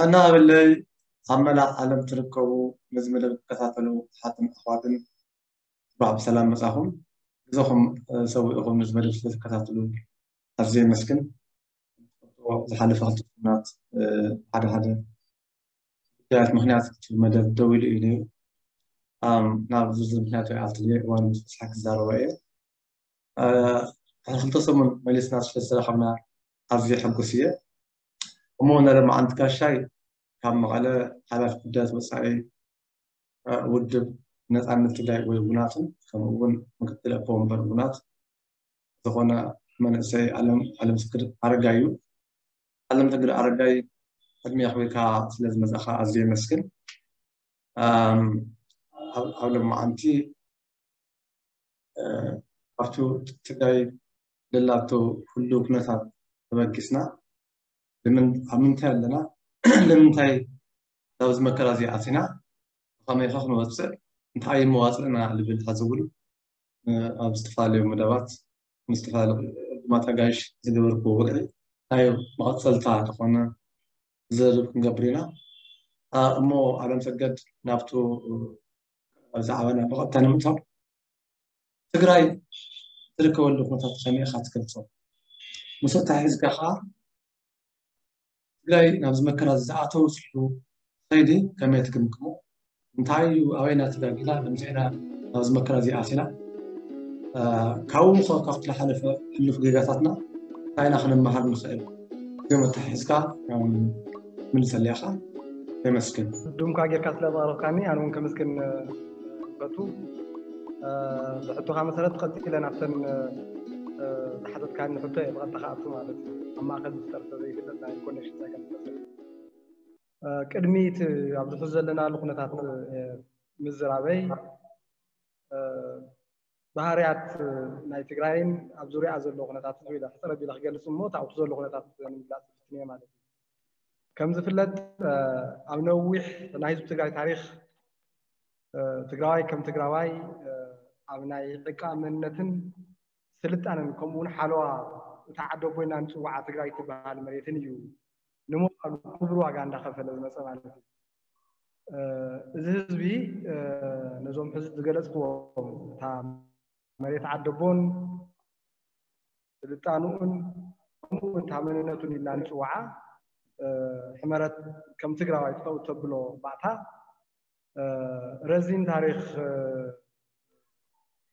ጥዕና ሃበለይ። ኣብ መላእ ዓለም ትርከቡ ነዚ መደብ ትከታተሉ ኣሓትን ኣሕዋትን፣ እንኳዕ ብሰላም መጻኹም። ግዜኹም፣ እ፣ ሰዊእኹም ነዚ መደብ ስለ ትከታተሉ ኣዝየ የመስግን። ዝሓለፈ ክልተ ሰሙናት፣ እ፣ ሓደ ሓደ ጉዳያት ምኽንያት እቲ መደብ ደው ኢሉ እዩ ነይሩ። ኣም፣ ናብ ዝርዝር ምኽንያቱ ኣይኣቱን እየ፣ እዋኑ ምስ በጽሐ ክዛረቦ እየ። እ፣ ድሕሪ ክልተ ሰሙን መሊስና ስለ ዝተራኸብና ኣዝየ ሕጉስ እየ። እሞ ነረማዓንቲ ጋሻይ ካብ መቐለ ሓላፊ ጉዳያት ወጻኢ፣ እ፣ ውድብ ነጻነት ትግራይ ወይ ውናትን፣ ከምኡ እውን ምክትል ኣቦ ወንበር ውናት ዝኾነ መንእሰይ ኣለም፣ ኣለም ስግድ ኣረጋይ እዩ። ኣለም ስግድ ኣረጋይ፣ ቅድሚ ኣኽቢርካ ስለ ዝመጻኻ ኣዝየ የመስግን። ኣም፣ ኣብ፣ ኣብ ሎማዓንቲ፣ እ፣ ኣብቲ ትግራይ ደላቶ ህሉው ኩነታት ተበጊስና፣ ልምን-፣ ኣብ ምንታይ ኣለና? ንምንታይ ናብዚ መከራ እዚ ኣቲና? ብኸመይ ኸ ክንወፅእ? እንታይ እዩ መዋፅእና? ልብል ሐዚ እውን፣ እ፣ ኣብ ዝተፈላለዩ መደባት ምስ ዝተፈላለዩ ዕዱማት ኣጋይሽ ዝገበርኩዎ ወግዒ ናይ መቐፀልታ ዝኾነ ዝርርብ ክንገብር ኢና። እ፣ እሞ ኣለም ሰገድ ናብቱ ዛዕባና ብቐጥታ ንምእታው፣ ትግራይ ትርከበሉ ኩነታት ከመይ ኢኻ ትገልጾ? ምስ ኣተሓሒዝካ ኸኣ ትግራይ ናብዚ መከራ ዝኣተወትሉ ኸይዲ ከመይ ትግምግሞ? እንታይ እዩ? ኣበይና ተጋጊና? ንምንታይ ኢና ናብዚ መከራ እዚ ኣቲና? እ፣ ካብኡ ኸ፣ ካብቲ ዝሓለፈ ሕሉፍ ጌጋታትና እንታይ ኢና ክንመሃር ንኽእል? እዚኦም ኣተሓሒዝካ፣ እም፣ ምልሰለይ ኢኻ። የመስግን። ድምኳ ጌርካ ስለ ዘቕረብካኒ ኣነ እውን ከመስግን፣ እ፣ ይፈቱ። እ፣ ብሕቶኻ መሰረት ቀጺለ ናብተን፣ እ፣ እ፣ ዝሓተትካኒ ሕቶ እየ ብቐጥታ ክኣቱ ማለት እዩ። ኣብ ማእከል ዝፍጠር ስለ ዘይፍለጥ ናይ ኮኔክሽን ጸገም ዝፈጥር። እ፣ ቅድሚ እቲ ኣብዚ ሕዚ ዘለናሉ ኩነታት፣ እ፣ ምዝራበይ፣ እ፣ ባህርያት ናይ ትግራይን ኣብ ዙርያ ዘሎ ኩነታት ኢለ ሕፅር ኣቢለ ክገልፅ እሞ፣ ኣብቲ ዘሎ ኩነታት ንምግላፅ ዝፍትን እየ ማለት እዩ። ከም ዝፍለጥ፣ እ፣ ኣብ ነዊሕ ናይ ህዝቢ ትግራይ ታሪኽ፣ እ፣ ትግራዋይ ከም ትግራዋይ፣ እ፣ ኣብ ናይ ዕቃ መንነትን ስልጣነን፣ ከምኡ እውን ሓለዋ እታ ዓዲ ኣቦ ኢልና ንፅውዓ ትግራይ ትበሃል መሬትን እዩ ንሞራሉ ክቡር ዋጋ እንዳኸፈለ ዝመፀ ማለት እዩ። እ፣ እዚ ህዝቢ፣ እ፣ ነዞም ሕዚ ዝገለፅክዎም፣ እታ መሬት ዓዲ ኣቦን ስልጣንኡን፣ ከምኡ እውን እታ መንነቱን ኢልና ንፅውዓ፣ እ፣ ሕመረት ከም ትግራዋይ ጠጠው ተብሎ ባእታ፣ እ፣ ረዚን ታሪኽ፣ እ፣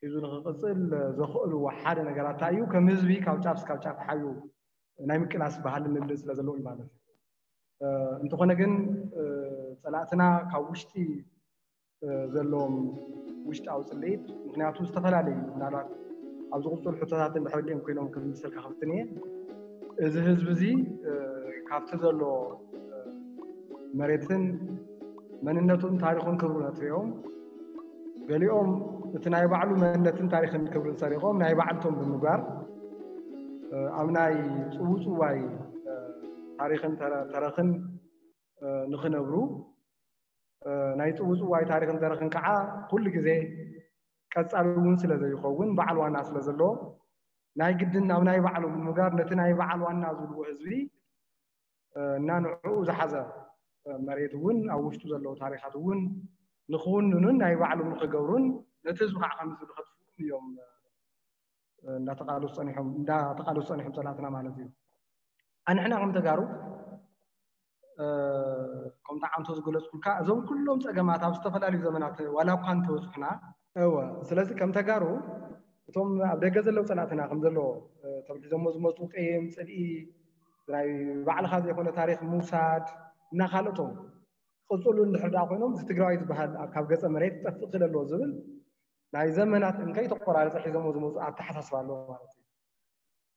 ሒዙ ንኽቕፅል ዘኽእልዎ ሓደ ነገራት እንታይ እዩ? ከም ህዝቢ ካብ ጫፍ እስካብ ጫፍ ሓዩ ናይ ምቅላስ ባህሊ ልምዲ ስለ ዘለዎ እዩ ማለት እዩ። እ፣ እንተኾነ ግን፣ እ፣ ፀላእትና ካብ ውሽጢ፣ እ፣ ዘለዎም ውሽጣዊ ፅልኢት፣ ምኽንያቱ ዝተፈላለዩ፣ ምናልባት ኣብ ዝቕፅሉ ሕቶታት እንድሕር ሊኦም ኮይኖም ክምልሰልካ ክፍትን እየ። እዚ ህዝቢ እዚ፣ እ፣ ካብቲ ዘሎ፣ እ፣ መሬትን መንነቱን ታሪኹን ክብሩ ነትሪኦም፣ ገሊኦም እቲ ናይ ባዕሉ መንነትን ታሪኽን ክብርን ሰሪቖም ናይ ባዕልቶም ብምግባር፣ እ፣ ኣብ ናይ ጽውጽዋይ፣ እ፣ ታሪኽን ተረ-፣ ተረኽን፣ እ፣ ንኽነብሩ፣ እ፣ ናይ ጽውጽዋይ ታሪኽን ተረኽን ከዓ ኩሉ ግዜ ቀጻሊ እውን ስለ ዘይኸውን፣ በዓል ዋና ስለ ዘለዎ፣ ናይ ግድን ናብ ናይ ባዕሉ ብምግባር፣ ነቲ ናይ በዓል ዋና ዝብልዎ ህዝቢ፣ እ፣ እና ንዕኡ ዝሓዘ፣ እ፣ መሬት እውን፣ ኣብ ውሽጡ ዘለዉ ታሪኻት እውን ንኽውንኑን ናይ ባዕሎም ንኽገብሩን፣ ነቲ ህዝቢ ከዓ ከም ህዝቢ ንኸጥፍኡን እዮም፣ እ፣ እንዳተቃለሱ ጸኒሖም፣ እንዳተቃለሱ ጸኒሖም ጸላእትና ማለት እዩ። ኣንሕና ከም ተጋሩ፣ እ፣ ከምቲ ዓንቶ ዝገለጽኩልካ፣ እዞም ኩሎም ጸገማት ኣብ ዝተፈላለዩ ዘመናት ዋላ እኳ እንተበጽሑና፣ እወ፣ ስለዚ ከም ተጋሩ፣ እቶም ኣብ ደገ ዘለዉ ጸላእትና ከም ዘሎ፣ እ፣ እቶም ሒዞሞ ዝመጹ ቅይም፣ ጽልኢ፣ ናይ ባዕልኻ ዘይኮነ ታሪኽ ምውሳድ እና ካልኦቶም ክቕጽሉ እንድሕር ደኣ ኮይኖም፣ እዚ ትግራዋይ ዝበሃል ኣብ፣ ካብ ገጸ መሬት ክጠፍእ ክእል ኣለዎ ዝብል ናይ ዘመናት እንከይተቆራረጸ ሒዞሞ ዝመጹ ኣተሓሳስባ ኣለዎ ማለት እዩ።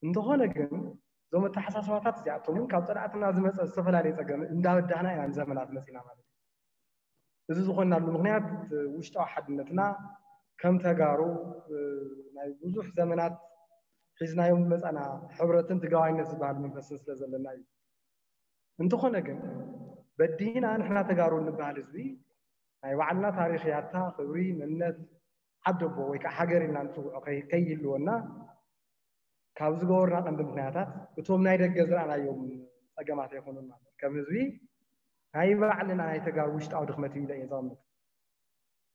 እንተኾነ ግን፣ እዞም ኣተሓሳስባታት እዚኣቶም እውን ካብ ጸላእትና ዝመጸ ዝተፈላለየ ጸገም እንዳበዳህና ኢና ንዘመናት መጺና ማለት እዩ። እዚ ዝኾንናሉ ምኽንያት፣ ውሽጣዊ ሓድነትና ከም ተጋሩ፣ እ፣ ናይ ብዙሕ ዘመናት ሒዝናዮም ዝመጻና ሕብረትን ትግራዋይነት ዝበሃል መንፈስን ስለ ዘለና እዩ። እንተኾነ ግን፣ በዲህና ንሕና ተጋሩ እንበሃል ህዝቢ ናይ ባዕልና ታሪኽ፣ ያታ፣ ክብሪ፣ መንነት፣ ዓዲ ኣቦ ወይ ከዓ ሃገር ኢልና ንፅውዖ ከይ-፣ ከይህልወና ካብ ዝገበሩና ቀንዲ ምኽንያታት፣ እቶም ናይ ደገ ዝረኣናዮም ጸገማት ኣይኮኑን ማለት። ከም ህዝቢ ናይ ባዕልና ናይ ተጋሩ ውሽጣዊ ድኽመት እዩ ኢለ እየ ዘቐምጥ።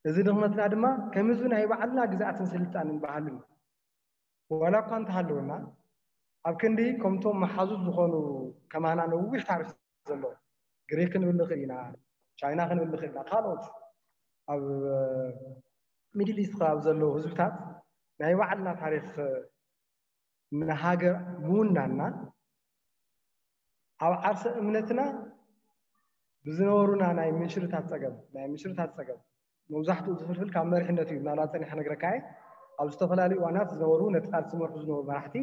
እዚ ድኽመትና ድማ ከም ህዝቢ ናይ ባዕልና ግዝኣትን ስልጣንን ባህልን ዋላ እኳ እንተሃለወና፣ ኣብ ክንዲ ከምቶም መሓዙት ዝኾኑ ከማና ነዊሕ ታሪኽ ዘለዎ ግሪክ ክንብል ንኽእል ኢና፣ ቻይና ክንብል ንኽእል ኢና፣ ካልኦት ኣብ ሚድል ኢስት ከባቢ ዘለዉ ህዝብታት ናይ ባዕልና ታሪኽ ንሃገር ምውናንና ኣብ ዓርሰ እምነትና ብዝነበሩና ናይ ምንሽርታት ፀገም ናይ ምንሽርታት ፀገም መብዛሕትኡ ዝፍልፍል ካብ መሪሕነት እዩ። ምናልባት ፀኒሐ ነግረካ እየ። ኣብ ዝተፈላለዩ እዋናት ዝነበሩ ነቲ ቃልሲ ዝመርሑ ዝነበሩ መራሕቲ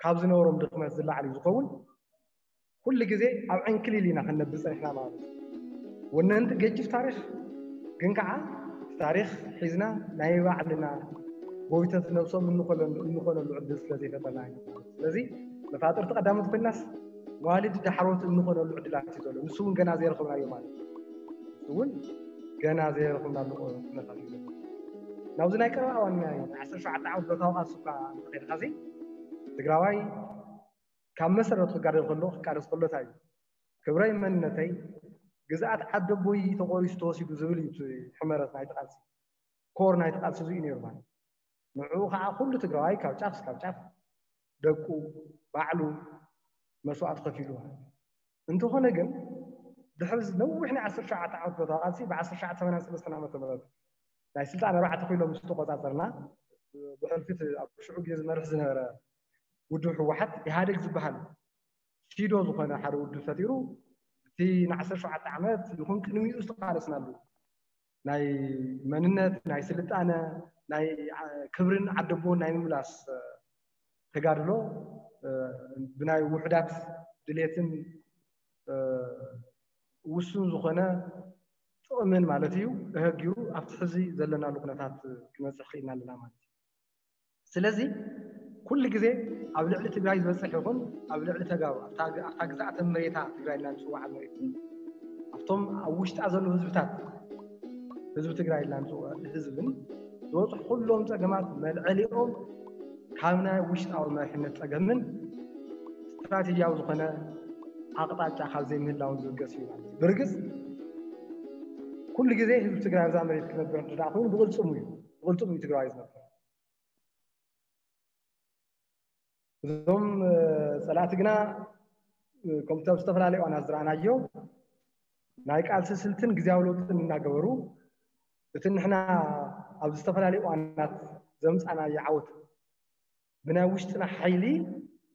ካብ ዝነበሮም ድኽመት ዝለዓል እዩ ዝኸውን። ኩሉ ግዜ ኣብ ዕንክሊል ኢና ክንነብር ፀኒሕና ማለት እዩ። ወነንቲ ገጅፍ ታሪኽ ግን ከዓ እቲ ታሪኽ ሒዝና ናይ ባዕልና ጎይተት ነብሶም እንኾነሉ እንኾነሉ ዕድል ስለ ዘይፈጠና እዩ። ስለዚ መፋጥርቲ ቀዳሞት ኮይናስ መዋልድ ዳሕሮት እንኾነሉ ዕድላት እዩ ዘሎ። ንሱ እውን ገና ዘይረኸብናዮ ማለት እዩ። ንሱ እውን ገና ዘይረኸብናሉ ኩነታት እዩ ዘሎ። ናብዚ ናይ ቀረባ እዋን ናይ ዓሰርተ ሸውዓተ ዓመት ብረታዊ ቃልሲ እኳ እንተኸይድካ እዚ ትግራዋይ ካብ መሰረቱ ክጋደል ከሎ ክቃለስ ከሎ እንታይ እዩ? ክብረይ መንነተይ ግዝኣት ዓደቦይ ተቆሪሱ ተወሲዱ ዝብል እዩ እቲ ሕመረት ናይቲ ቃልሲ፣ ኮር ናይቲ ቃልሲ እዚ እዩ ነይሩ ማለት እዩ። ንዕኡ ከዓ ኩሉ ትግራዋይ ካብ ጫፍ እስካብ ጫፍ ደቁ ባዕሉ መስዋእቲ ከፊሉ ማለት እዩ። እንተኾነ ግን ድሕሪ ነዊሕ ናይ ዓሰርተ ሸውዓተ ዓመት ብረታዊ ቃልሲ ብ ዓሰርተ ሸውዓተ ሰማንያን ሰለስተን ዓመተ ምህረት ናይ ስልጣን ኣርባዕተ ኮይኖም ምስ ተቆፃፀርና ብሕልፊ እቲ ኣብ ሽዑ ግዜ ዝመርሕ ዝነበረ ውድብ ህወሓት ኢህኣደግ ዝበሃል ፊዶ ዝኾነ ሓደ ውድብ ፈጢሩ እቲ ን ዓሰርተ ሸውዓተ ዓመት ይኹን ቅድሚኡ ዝተቃለስናሉ ናይ መንነት ናይ ስልጣነ ናይ ክብርን ዓደቦን ናይ ምምላስ ተጋድሎ ብናይ ውሑዳት ድሌትን ውሱን ዝኾነ ጥቕምን ማለት እዩ ተሀጊሩ ኣብቲ ሕዚ ዘለናሉ ኩነታት ክንበፅሕ ክኢልና ኣለና ማለት እዩ። ስለዚ ኩሉ ግዜ ኣብ ልዕሊ ትግራይ ዝበፅሕ ይኹን ኣብ ልዕሊ ተጋሩ ኣብታ ግዛእተ መሬታ ትግራይ ኢልና ንፅውዓ መሬትን ኣብቶም ኣብ ውሽጣ ዘለዉ ህዝብታት ህዝቢ ትግራይ ኢልና ንፅውዖ ህዝብን ዝበፅሑ ኩሎም ፀገማት መልዐሊኦም ካብ ናይ ውሽጣዊ መሪሕነት ፀገምን ስትራቴጂያዊ ዝኾነ ኣቕጣጫ ካብ ዘይምህላውን ዝብገስ እዩ ማለት እዩ። ብርግፅ ኩሉ ግዜ ህዝቢ ትግራይ ኣብዛ መሬት ክነብር እንተደኣ ኮይኑ ብቕልፅሙ እዩ ብቕልፅሙ እዩ ትግራዋይ ዝነብር። እዞም ፀላእቲ ግና ከምቲ ኣብ ዝተፈላለዩ እዋናት ዝረኣናዮ ናይ ቃልሲ ስልትን ግዜያዊ ለውጥን እናገበሩ እቲ ንሕና ኣብ ዝተፈላለዩ እዋናት ዘምፃናዮ ዓወት ብናይ ውሽጥና ሓይሊ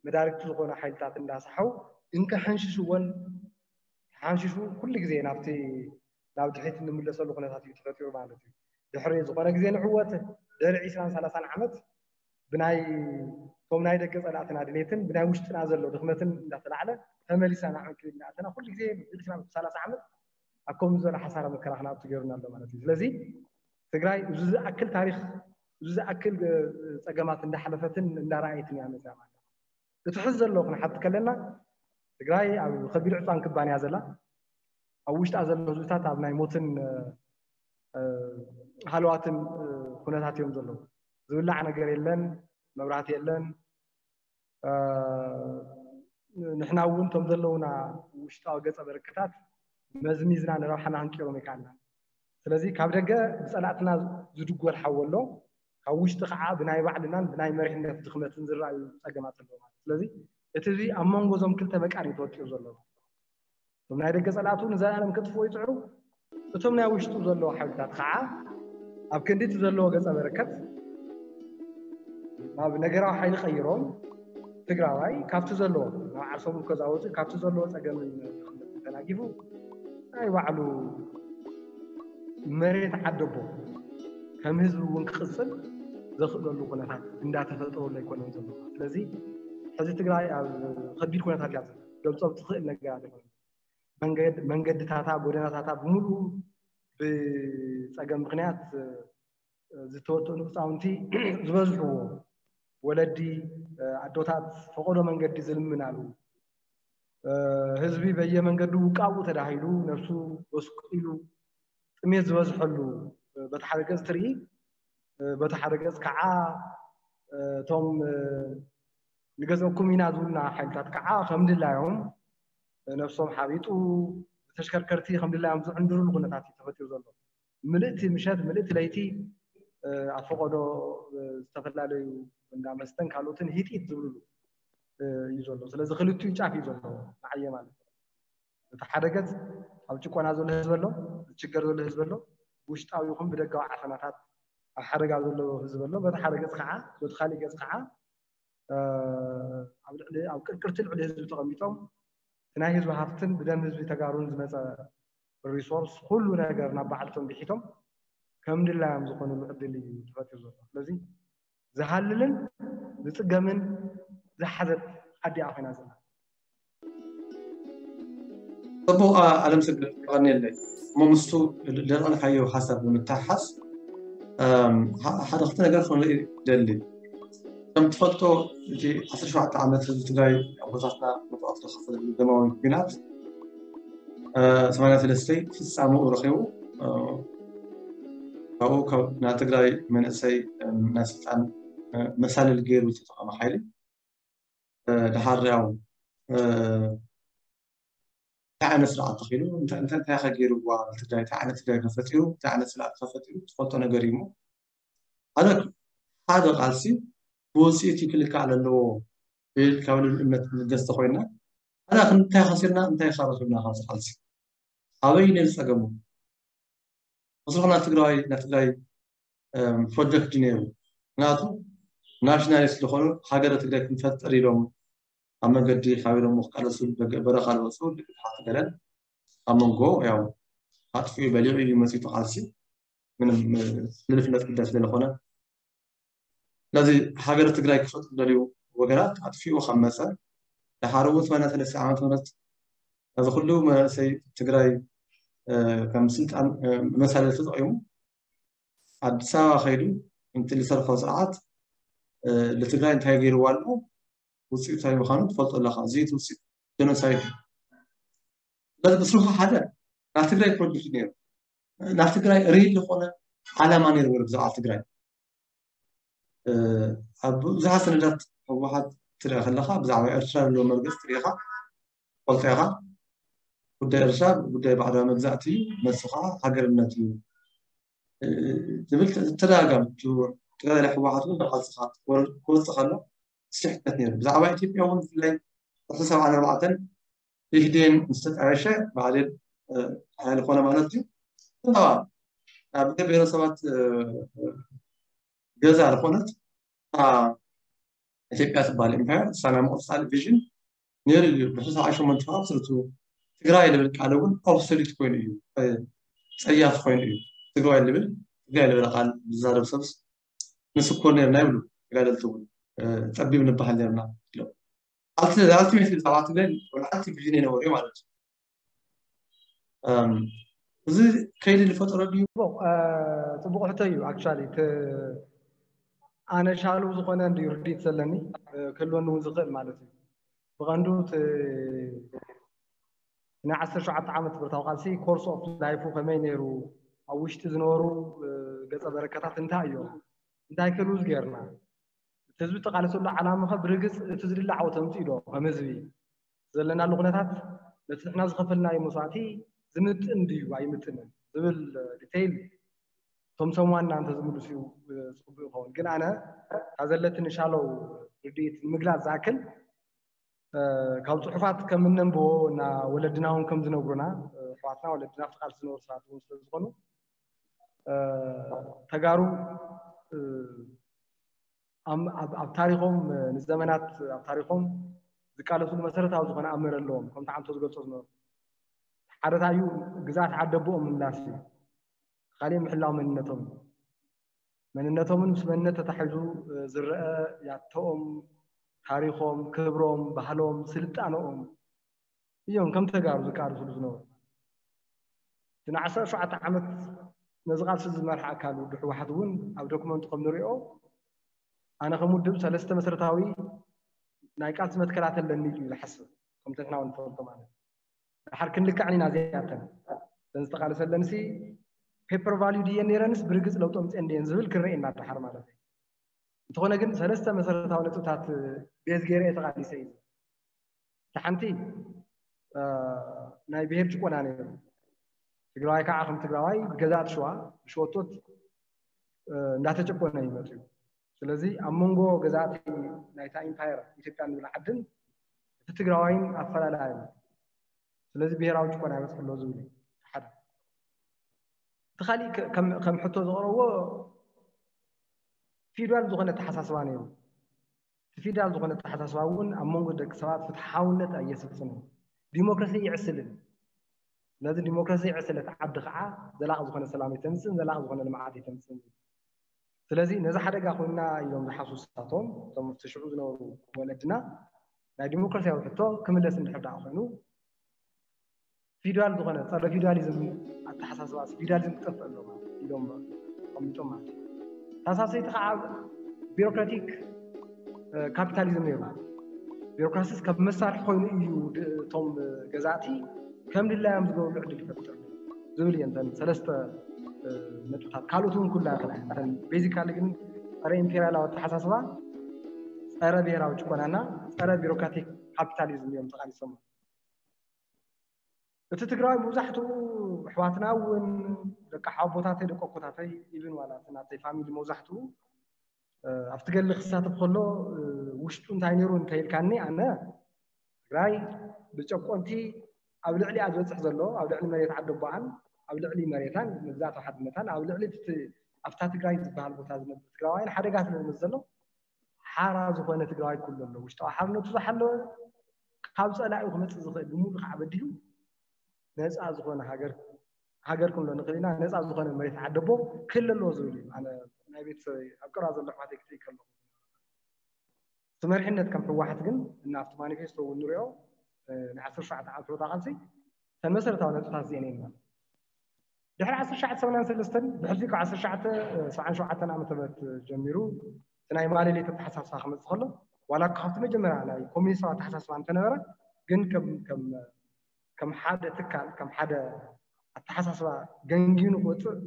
መዳርግቲ ዝኾኑ ሓይልታት እንዳሳሓው እንከሓንሽሽዎን ተሓንሽሹ ኩሉ ግዜ ናብቲ ናብ ድሕሪት እንምለሰሉ ኩነታት እዩ ተፈጢሩ ማለት እዩ። ድሕሪ ዝኾነ ግዜ ንዕወት ድሕሪ ዒስራን ሰላሳን ዓመት ብናይ እቶም ናይ ደገ ፀላእትና ድሌትን ብናይ ውሽጥና ዘሎ ድኽመትን እንዳተላዕለ ተመሊስና ናብ ዕንክሊል እንዳኣተና ኩሉ ግዜ ብ ዒስራን ሰላሳ ዓመት ኣብ ከምዚ ዝበለ ሓሳረ መከራ ክነኣቱ ገይሩና ኣሎ ማለት እዩ። ስለዚ ትግራይ እዚ ዝኣክል ታሪኽ እዚ ዝኣክል ፀገማት እንዳሓለፈትን እንዳረኣየትን እያ መፅያ ማለት እዩ። እቲ ሕዚ ዘሎ ክንሓት ከለና ትግራይ ኣብ ከቢድ ዕፃን ክባን እያ ዘላ። ኣብ ውሽጣ ዘሎ ህዝብታት ኣብ ናይ ሞትን ሃለዋትን ኩነታት እዮም ዘለዉ። ዝብላዕ ነገር የለን፣ መብራህቲ የለን። ንሕና እውን እቶም ዘለዉና ውሽጣዊ ገፀ በረከታት መዝሚዝና ንረብሓና ክንቅይሮም ይከኣልና። ስለዚ ካብ ደገ ብፀላእትና ዝድጎል ሓዊ ኣሎ፣ ካብ ውሽጢ ከዓ ብናይ ባዕልናን ብናይ መሪሕነት ድኽመትን ዝረኣዩ ፀገማት ኣለዉ ማለት። ስለዚ እቲ እዚ ኣብ መንጎ እዞም ክልተ መቃን እዩ ተወጢሩ ዘሎ። እቶም ናይ ደገ ፀላእቱ ንዘለኣለም ከጥፍኡ ይፅዕሩ። እቶም ናይ ውሽጡ ዘለዉ ሓይልታት ከዓ ኣብ ክንዲ እቲ ዘለዎ ገፀ በረከት ናብ ነገራዊ ሓይሊ ቀይሮም ትግራዋይ ካብቲ ዘለዎ ናብ ዓርሶም እኮ ዝኣወፁ ካብቲ ዘለዎ ፀገምን ተናጊፉ ናይ ባዕሉ መሬት ዓደቦ ከም ህዝቢ እውን ክቕፅል ዘኽእለሉ ኩነታት እንዳተፈጠረሉ ኣይኮነን ዘሎ። ስለዚ ሕዚ ትግራይ ኣብ ከቢድ ኩነታት እያ። ገምፆም ትኽእል ነገር ኣይኮነን። መንገድታታ ጎደናታታ ብምሉኡ ብፀገም ምክንያት ዝተወጠኑ ህፃውንቲ ዝበዝሕዎ ወለዲ ኣዶታት ፈቐዶ መንገዲ ዝልምናሉ ህዝቢ በየመንገዱ ውቃቡ ተዳሂሉ ነብሱ ወስቁ ኢሉ ጥሜት ዝበዝሐሉ በቲ ሓደ ገፅ ትርኢ በቲ ሓደ ገፅ ከዓ እቶም ንገዝኦኩም ኢና ዝብሉና ሓይልታት ከዓ ከም ድላዮም ነብሶም ሓቢጡ ተሽከርከርቲ ከም ድላዮም ዝዕንድሩሉ ኩነታት እዩ ተፈጢሩ ዘሎ። ምልእቲ ምሸት ምልእቲ ለይቲ ኣብ ፈቐዶ ዝተፈላለዩ እንዳ መስተን ካልኦትን ሂጢት ዝብልሉ እዩ ዘሎ። ስለዚ ክልቲኡ ጫፍ እዩ ዘሎ ንዓየ ማለት እዩ። እቲ ሓደ ገፅ ኣብ ጭቆና ዘሎ ህዝቢ ኣሎ፣ ዝችገር ዘሎ ህዝቢ ኣሎ፣ ውሽጣዊ ይኹን ብደጋዊ ዓፈናታት ኣብ ሓደጋ ዘሎ ህዝቢ ኣሎ። በቲ ሓደ ገፅ ከዓ በቲ ካሊእ ገፅ ከዓ ኣብ ልዕሊ ኣብ ቅርቅርቲ ልዕሊ ህዝቢ ተቐሚጦም እቲ ናይ ህዝቢ ሃፍትን ብደም ህዝቢ ተጋሩን ዝመፀ ሪሶርስ ኩሉ ነገር ናብ ባዕልቶም ብሒቶም ከም ድላዮም ዝኾኑሉ ዕድል እዩ ተፈጢሩ ዘሎ። ስለዚ ዝሃልልን ዝፅገምን ዝሓዘት ዓዲ ኮይና ዘላ። ፅቡቕ ኣለም ስግድ ቀኒለይ እሞ ምስቱ ለልዕልካዮ ሓሳብ ብምትሓሓዝ ሓደ ክልተ ነገር ክርኢ ደሊ። ከም ትፈልጦ እቲ ዓሰርተ ሸውዓተ ዓመት ህዝቢ ትግራይ ኣቦታትና መስዋእቲ ዝኸፈለሉ ደማዊ ኲናት ሰማንያ ሰለስተ ፍፃምኡ ረኺቡ ካብኡ ካብ ናይ ትግራይ መንእሰይ ናይ ስልጣን መሳልል ገይሩ ዝተጠቐመ ሓይሊ ድሓር ያው እንታይ ዓይነት ስርዓት ተኺሉ እንታይ እንታይ ከገይርዋ ትግራይ እንታይ ዓይነት ትግራይ ከፈጢሩ እንታይ ዓይነት ስርዓት ከፈጢሩ ትፈልጦ ነገር እዩ። ሓደ ሓደ ቃልሲ ብውፅኢት ክልካዕ ዘለዎ ብል ካብ ልብል እምነት ንገዝ ተኮይና ኣና እንታይ ከሲርና እንታይ ከረክብና ካብዚ ቃልሲ ኣበይ ነል ፀገሙ? ምስልኩ ናይ ትግራይ ናይ ትግራይ ፕሮጀክት ነይሩ። ምክንያቱ ናሽናሊስት ዝኾኑ ሃገረ ትግራይ ክንፈጥር ኢሎም ኣብ መንገዲ ካብ ኢሎም ክቃለሱ በረኻ ዝወፁ ልቅትሓት ገለን ኣብ መንጎ ያው ኣጥፊኡ በሊዑ እዩ መፂቱ ቃልሲ ምንም ልልፍነት ግደ ስለዝኾነ ስለዚ ሃገረ ትግራይ ክፈጥሩ ደልዩ ወገናት ኣጥፊኡ ካብ መፀ ድሓር እውን ሰማንያ ሰለስተ ዓመተ ምህረት ነዚ ኩሉ መንእሰይ ትግራይ ከም ስልጣን መሳለል ተጠቂሙ ኣዲስ ኣበባ ከይዱ እንቲ ዝሰርሖ ስርዓት ንትግራይ እንታይ ገይርዋ ኣሎ ውፅኢቱ እንታይ ምዃኑ ትፈልጦ ኣለካ እዚ ውፅኢት ጀኖሳይድ እዩ ስለዚ ብስሩካ ሓደ ናብ ትግራይ ፕሮጀክት ነይሩ ናብ ትግራይ ሪል ዝኾነ ዓላማ ነይርዎ ብዛዕባ ትግራይ ኣብ ብዙሓት ሰነዳት ህወሓት ትሪኦ ከለካ ብዛዕባ ኤርትራ ዘለዎ መርገፂ ትሪኢኻ ትፈልጦ ኢኻ ጉዳይ ኤርትራ ጉዳይ ባዕዳዊ መግዛእቲ እዩ መልሱ ከዓ ሃገርነት እዩ ዝብል ተደጋጋሚ ተጋዳላይ ህወሓት እውን ብቃልስኻ ክወፅእ ከሎ ስሕተት ነይሩ ብዛዕባ ኢትዮጵያ እውን ብፍላይ ሰብዓን ኣርባዕተን ኢህዴን ዝተጣየሸ ብኣዴን ሓያል ኮነ ማለት እዩ። ኣብ ብሄር ብሄረሰባት ገዛ ዝኾነት ኢትዮጵያ ትበሃል ኢምፓየር ሳና ምቕፃል ቪዥን ነይሩ እዩ። ብሕሳብ ሸሞንተ ካብ ስርቱ ትግራይ ልብል ቃል እውን ኦብሶሊት ኮይኑ እዩ፣ ፀያፍ ኮይኑ እዩ። ትግራይ ልብል ትግራይ ልብል ቃል ዝዛረብ ሰብስ ንስኮር ነርና ይብሉ ተጋደልቲ እውን ፀቢብ ንበሃል ነርና ኢሎም። ኣልቲሜትሊ ብዛዕባ ትግራይ ወላዓልቲ ቪዥን የነበሩ ማለት እዩ። እዚ ከይዲ ዝፈጠረ ድዩ? ፅቡቕ ሕቶ እዩ። ኣክቹዋሊ ኣነ ሻሉ ዝኾነ እንድዩ ርድኢት ዘለኒ ክህልወኒ እውን ዝኽእል ማለት እዩ። ብቐንዱ ናይ ዓሰርተ ሸውዓተ ዓመት ብረታዊ ቃልሲ ኮርስ ኦፍ ላይፉ ከመይ ነይሩ፣ ኣብ ውሽጢ ዝነበሩ ገፀ በረከታት እንታይ እዮም፣ እንታይ ከ ሉዝ ጌርና፣ እቲ ህዝቢ ተቃለሰሉ ዓላማ ከ ብርግፅ እቲ ዝድለ ዓወት ኣምፅኡ ዶ ከም ህዝቢ ዘለናሉ ኩነታት ነቲ ንሕና ዝኸፈልናዮ መስዋእቲ ዝምጥን ድዩ ኣይምጥንን ዝብል ዲቴይል እቶም ሰሙዋንና እንተዝምልሱ እዩ ፅቡቅ ይኸውን። ግን ኣነ እታ ዘለትኒ ሻለው ርድኢት ንምግላፅ ዝኣክል ካብ ፅሑፋት ከም እነንብቦ እና ወለድና እውን ከም ዝነግሩና ኣሕዋትና ወለድና ኣብቲ ቃልሲ ዝነበሩ ሰባት እውን ስለዝኾኑ ተጋሩ ኣብ ታሪኾም ንዘመናት ኣብ ታሪኾም ዝቃለስሉ መሰረታዊ ዝኾነ ኣምር ኣለዎም። ከምቲ ዓንቶ ዝገልፆ ዝነበሩ ሓደ እንታይ እዩ ግዝኣት ዓዲ ኣቦኦም ምምላስ እዩ። ካሊእ ምሕላው መንነቶም መንነቶምን ምስ መንነት ተታሒዙ ዝረአ ያቶኦም፣ ታሪኾም፣ ክብሮም፣ ባህሎም፣ ስልጣነኦም እዮም ከም ተጋሩ ዝቃለስሉ ዝነበሩ። እቲ ንዓሰርተ ሸውዓተ ዓመት ነዚ ቃልሲ ዝመርሐ ኣካል ውድብ ህወሓት እውን ኣብ ዶክመንቱ ከም ንሪኦ ኣነ ከም ውድብ ሰለስተ መሰረታዊ ናይ ቃልሲ መትከላት ኣለኒ ኢሉ እዩ ዝሓስብ ከምቲ ንሕና እውን ንፈልጦ ማለት እዩ። ድሓር ክንልክዐን ኢና እዚኣተን እተን ዝተቃለሰለንሲ ፔፐር ቫልዩ ድየን ነይረንስ ብርግፅ ለውጢ ኣምፅአን ድየን ዝብል ክረኤና ድሓር ማለት እዩ። እንተኾነ ግን ሰለስተ መሰረታዊ ነጥብታት ቤዝ ገይረ እየ ተቃሊሰ እዩ። እቲ ሓንቲ ናይ ብሄር ጭቆና ነይሩ። ትግራዋይ ከዓ ከም ትግራዋይ ብገዛእቲ ሸዋ ብሸወቶት እንዳተጨቆነ ይመፅዩ። ስለዚ ኣብ መንጎ ገዛእቲ ናይታ ኢምፓየር ኢትዮጵያ ንብል ዓድን እቲ ትግራዋይን ኣፈላላይ ኣሎ። ስለዚ ብሄራዊ ጭቆና ይበፅሕ ኣሎ ዝብል ሓደ። እቲ ካሊእ ከም ሕቶ ዝቐረቦ ፊውዳል ዝኾነ ኣተሓሳስባ ነይሩ። እቲ ፊውዳል ዝኾነ ኣተሓሳስባ እውን ኣብ መንጎ ደቂ ሰባት ፍትሓውነት ኣየሰፍንን። ዲሞክራሲ ይዕስልን። ስለዚ ዲሞክራሲ ይዕስል፣ እቲ ዓዲ ከዓ ዘላቂ ዝኾነ ሰላም የተምፅእን ዘላቂ ዝኾነ ልምዓት የተምፅእን። ስለዚ ነዚ ሓደጋ ኮይና ኢሎም ዝሓስቡ ሳቶም እቶም ሽዑ ዝነበሩ ወለድና ናይ ዲሞክራሲያዊ ሕቶ ክምለስ እንድሕር ደኣ ኮይኑ ፊውዳል ዝኾነ ጸረ ፊውዳሊዝም ኣተሓሳስባ ፊውዳሊዝም ክጠፍእ ኣለዎ ኢሎም ኣቐሚጦም ማለት እዩ። ታሳሰይቲ ከዓ ቢሮክራቲክ ካፒታሊዝም ነይሩ። ቢሮክራሲስ ከም መሳርሒ ኮይኑ እዩ እቶም ገዛእቲ ከም ድላዮም ዝገብርሉ ዕድል ይፈጥር ዝብል እየን እተን ሰለስተ ነጥብታት። ካልኦት እውን ኩላ ተን ቤዚካሊ ግን ጸረ ኢምፔሪያላዊ ኣተሓሳስባ ጸረ ብሔራዊ ጭቆናና ጸረ ቢሮክራቲክ ካፒታሊዝም እዮም ተቃሊሶም። እቲ ትግራዊ መብዛሕትኡ ኣሕዋትና እውን ደቂ ሓቦታተይ ደቂ ኣኮታተይ ኢብን ዋላ እቲ ናተይ ፋሚሊ መብዛሕትኡ ኣብቲ ገድሊ ክሳተፍ ከሎ ውሽጡ እንታይ ነይሩ እንተኢልካኒ ኣነ ትግራይ ብጨቆንቲ ኣብ ልዕሊኣ ዝበፅሕ ዘሎ ኣብ ልዕሊ መሬት ዓደቦኣን ኣብ ልዕሊ መሬታን መግዛእታዊ ሓድነታን ኣብ ልዕሊ ኣብታ ትግራይ ዝበሃል ቦታ ዝነብር ትግራዋይን ሓደጋ ስለ ዝመፅ ዘሎ ሓራ ዝኾነ ትግራዋይ ክህሉ ኣለዎ። ውሽጣዊ ሓርነቱ ዝሓለወ ካብ ፀላኢ ክመፅእ ዝኽእል ብምሉእ ከዓ በዲሁ ነፃ ዝኾነ ሃገር ሃገር ክንብሎ ንኽእል ኢና። ነፃ ዝኾነ መሬት ዓደቦ ክህሉ ኣለዎ ዝብል እዩ። ኣነ ናይ ቤተሰበይ ኣብ ቀረባ ዘሎ ኣሕዋተይ ክትርኢ ከለኹ እቲ መሪሕነት ከም ህወሓት ግን እና ኣብቲ ማኒፌስቶ እውን ንሪኦ ናይ ዓሰርተ ሸውዓተ ዓመት ሮታ ቃልሲ እተን መሰረታዊ ነጥብታት እዚአን እየን ማለት ድሕሪ ዓሰርተ ሸውዓተ ሰማንያን ሰለስተን ብሕልፊ ካብ ዓሰርተ ሸውዓተ ሰብዓን ሸውዓተን ዓመተ ምህረት ጀሚሩ እቲ ናይ ማሌሊት ኣተሓሳስባ ክመፅእ ከሎ ዋላ እኳ ካብቲ መጀመርያ ናይ ኮሚኒስታዊ ኣተሓሳስባ እንተነበረ ግን ከም ከም ከም ሓደ ትካል ከም ሓደ ኣተሓሳስባ ገንጊኑ ክወፅእ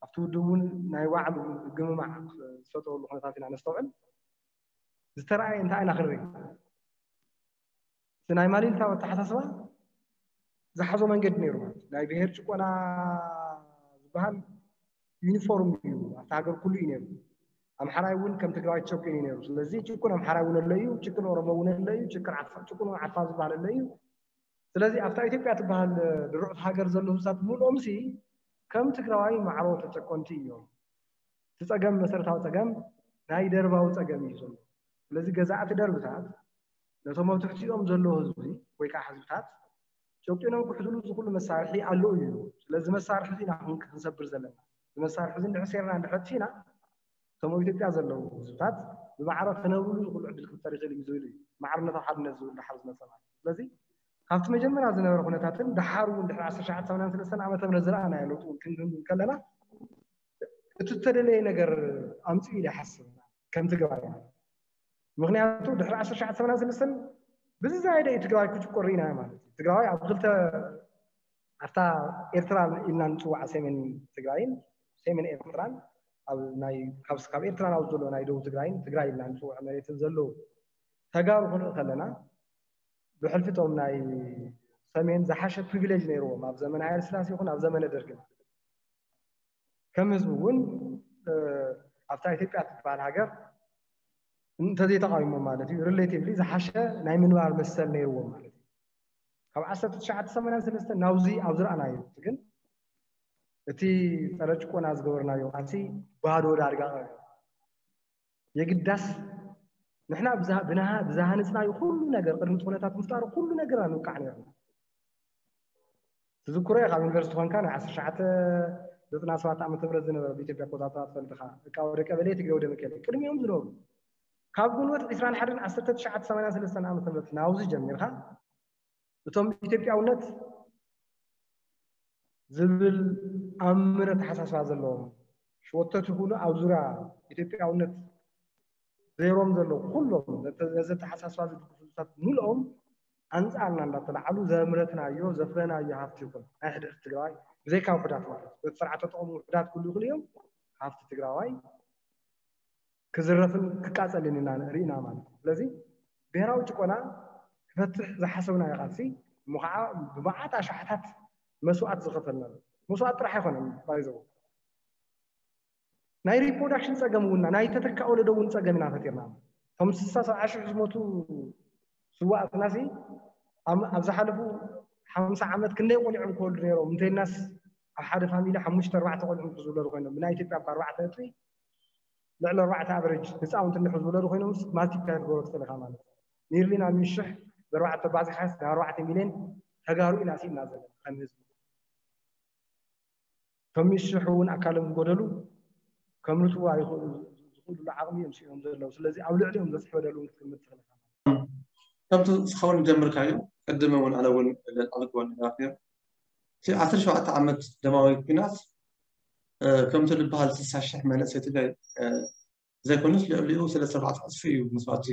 ኣብቲ ውድብ እውን ናይ ባዕሉ ግምማዕ ዝፈጠረሉ ኩነታት ኢና ነስተውዕል። ዝተረኣየ እንታይ ኢና ክንርኢ እቲ ናይ ማሌሊታዊ ኣተሓሳስባ ዝሓዞ መንገዲ ነይሩ ማለት ናይ ብሄር ጭቆና ዝበሃል ዩኒፎርም እዩ ኣብቲ ሃገር ኩሉ እዩ ነይሩ። ኣምሓራይ እውን ከም ትግራዋይ ተጨቁኑ እዩ ነይሩ። ስለዚ ጭቁን ኣምሓራይ እውን ኣሎ እዩ፣ ጭቁን ኦሮሞ እውን ኣሎ እዩ፣ ጭቁን ዓፋ ዝበሃል ኣሎ እዩ። ስለዚ ኣብታ ኢትዮጵያ ትበሃል ድሩዕቲ ሃገር ዘለዉ ህዝብታት ብምልኦም ሲ ከም ትግራዋይ ማዕሮ ተጨቆንቲ እዮም። እቲ ፀገም መሰረታዊ ፀገም ናይ ደርባዊ ፀገም እዩ ዘሎ። ስለዚ ገዛእቲ ደርብታት ነቶም ኣብ ትሕቲኦም ዘሎ ህዝቢ ወይ ከዓ ህዝብታት ጨቂኖም ክሕዝሉ ዝኽእሉ መሳርሒ ኣለዉ እዩ። ስለዚ መሳርሒ ኢና ክንሰብር ዘለና። እዚ መሳርሒ እዚ እንድሕር ሴርና እንድሕር ኣጥፊእና እቶም ኣብ ኢትዮጵያ ዘለዉ ህዝብታት ብማዕረ ክነብርሉ ዝኽእሉ ዕድል ክፍጠር ይኽእል እዩ ዝብል እዩ። ማዕርነታዊ ሓድነት ዝብል ድሓር ዝመፀ ማለት እዩ። ስለዚ ካብቲ መጀመርያ ዝነበረ ኩነታትን ድሓር እውን ድሕሪ ዓሰርተ ሸውዓተ ሰማንያን ሰለስተን ዓመተ ምህረት ዝረኣናዮ ለውጢ እውን ክንግምግም ከለና እቲ ዝተደለየ ነገር ኣምፅኡ ኢለ ይሓስብ ከም ትግራዋይ። ምክንያቱ ድሕሪ ዓሰርተ ሸውዓተ ሰማንያን ሰለስተን ብዝዛየደ እዩ ትግራዋይ ክጭቆር ርኢናዮ ማለት እዩ። ትግራዋይ ኣብ ክልተ ኣብታ ኤርትራ ኢልና ንፅዋዓ ሰሜን ትግራይን ሰሜን ኤርትራን ኣብ ናይ ካብ ካብ ኤርትራ ናብ ዘሎ ናይ ደቡብ ትግራይን ትግራይ ኢልና ንፅውዖ መሬትን ዘለዉ ተጋሩ ክንርኢ ከለና ብሕልፊ እቶም ናይ ሰሜን ዝሓሸ ፕሪቪሌጅ ነይርዎም ኣብ ዘመነ ሃይለ ስላሴ ይኹን ኣብ ዘመነ ደርጊ ማለት እዩ። ከም ህዝቢ እውን ኣብታ ኢትዮጵያ ትበሃል ሃገር እንተዘይተቃዊሞም ማለት እዩ ሪሌቲቭሊ ዝሓሸ ናይ ምንባር መሰል ነይርዎም ማለት እዩ። ካብ ዓሰርተ ትሽዓተ ሰማንያን ሰለስተን ናብዚ ኣብ ዝረኣናዮ ግን እቲ ፀረ ጭቆና ዝገበርናዮ ቃልሲ ባዶ ዳርጋ ቀርዩ። የግዳስ ንሕና ብዝሃ- ብንሃ- ብዝሃነፅናዮ ኩሉ ነገር ቅድሚ እቲ ኩነታት ምፍጣሩ ኩሉ ነገርና ንውቃዕ ነይርና። ትዝክሮ ኢኻ ኣብ ዩኒቨርሲቲ ኮንካ ናይ ዓሰርተ ትሽዓተ ዘጠና ሰባተ ዓመተ ምህረት ዝነበረ ብኢትዮጵያ ኣቆፃፅራ ትፈልጥ ኢኻ። እቃ ወደ ቀበሌ ትግሬ ወደ መቀሌ ቅድሚኦም ዝነበሩ ካብ ግንቦት ዕስራን ሓደን ዓሰርተ ትሽዓተ ሰማንያን ሰለስተን ዓመተ ምህረት ናብዚ ጀሚርካ እቶም ኢትዮጵያውነት ዝብል ኣምር ኣተሓሳስባ ዘለዎም ሽወቶት ይኹኑ ኣብ ዙርያ ኢትዮጵያውነት ዘይሮም ዘለዉ ኩሎም ነዚ ኣተሓሳስባ ዝድግፉ ህዝብታት ሙሉኦም ኣንፃርና እንዳተላዓሉ ዘምረትናዮ ዘፍረናዮ ሃፍቲ ይኹን ናይ ሕድሕድ ትግራዋይ ብዘይካ ውሕዳት ማለት በቲ ስርዓት ተጠቐሙ ውሕዳት ክህሉ ይኽእሉ እዮም። ሃፍቲ ትግራዋይ ክዝረፍን ክቃፀልን ኢና ርኢና ማለት እዩ። ስለዚ ብሄራዊ ጭቆና ክፈትሕ ዝሓሰብናዮ ቃልሲ እሞ ከዓ ብመዓት ኣሽሓታት መስዋእት ዝኸፈልናሉ። መስዋእት ጥራሕ ኣይኮነን ባይዘው ናይ ሪፕሮዳክሽን ፀገም እውን ናይ ተተካ ወለዶ እውን ፀገም ኢና ፈጢርና። እቶም ስሳ ሰብዓ ሽሕ ዝሞቱ ስዋእትና ሲ ኣብ ዝሓለፉ ሓምሳ ዓመት ክንደይ ቆሊዖም ክወልዱ ነይሮም እንተይልናስ ኣብ ሓደ ፋሚሊ ሓሙሽተ ኣርባዕተ ቆልዑ ንክዝውለዱ ኮይኖም ብናይ ኢትዮጵያ ብ ኣርባዕተ ነጥቢ ልዕሊ ኣርባዕተ ኣቨሬጅ ህፃውንቲ እንድሕር ዝውለዱ ኮይኖም ማልቲፕላይ ክትገብሮ ትኽእል ኢኻ ማለት እዩ። ኒርሊ ናብ ሚሽሕ ብኣርባዕተ ባዚኻስ ናብ ኣርባዕተ ሚልዮን ተጋሩ ኢና ስኢና ዘለና ከም ህዝቢ። ከም ሚሽሕ እውን ኣካሎም ዝጎደሉ ከምርትዋ ይኽእሉ ዝኽእሉሉ ዓቕሚ እዮም ስኢኖም ዘለዉ። ስለዚ ኣብ ልዕሊኦም ዘስሕበደሉ እውን ክትግምት ትኽእል ኢኻ። ከምቲ እስኻውን ጀምርካዮ ቅድም እውን ኣነ እውን ለልዓልክዎ ነጋፊር እቲ ዓሰርተ ሸውዓተ ዓመት ደማዊ ኩናት ከምቲ ዝበሃል ስሳ ሽሕ መንእሰይ ትግራይ ዘይኮነስ ልዕሊኡ ሰለስተ ኣርባዕተ ዕፅፊ እዩ መስዋእቲ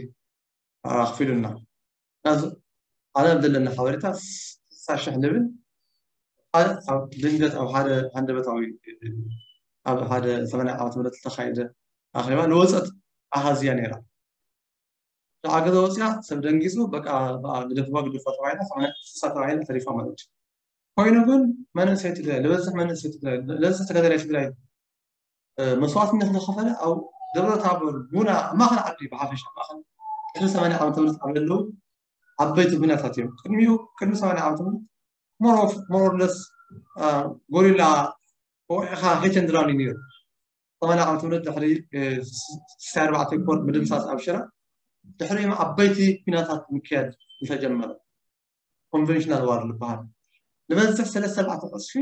ኣኽፊሉና። ኣነ ኣብ ዘለና ሓበሬታ ስሳ ሽሕ ንብል ድንገት ኣብ ሓደ ሃንደበታዊ ኣብ ሓደ ሰማንያ ዓመት ምረት ዝተኻየደ ኣኼባ ንወፀት ኣሃዝያ ነይራ። ሸዓ ገዛ ወፅያ ሰብ ደንጊፁ በቃ ግደፍዋ ግደፍዋ ተባሂላ ስሳ ተባሂላ ተሪፋ ማለት እዩ። ኮይኑ ግን መንእሰይ ትግራይ ዝበዝሕ መንእሰይ ትግራይ ዝበዝሕ ተጋዳላይ ትግራይ መስዋእትነት ዝኸፈለ ኣብ ደብረ ታቦር ጉና ኣብ ማእኸል ዓዲ ብሓፈሻ ማእኸል ድሕሪ ሰማንያ ዓመተ ምህረት ኣብ ዘለዉ ዓበይቲ ኩናታት እዮም። ቅድሚኡ ቅድሚ ሰማንያ ዓመተ ምህረት ሞሮፍ ሞሮርለስ ጎሪላ ወቂዕኻ ሄተንድራን እዩ ነይሩ። ሰማንያ ዓመተ ምህረት ድሕሪ ስሳይ ኣርባዕተ ኮር ምድምሳስ ኣብ ሽረ ድሕሪኦም ዓበይቲ ኩናታት ምክያድ ዝተጀመረ ኮንቨንሽናል ዋር ዝበሃል ዝበዝሕ ሰለስተ ኣርባዕተ ዕፅፊ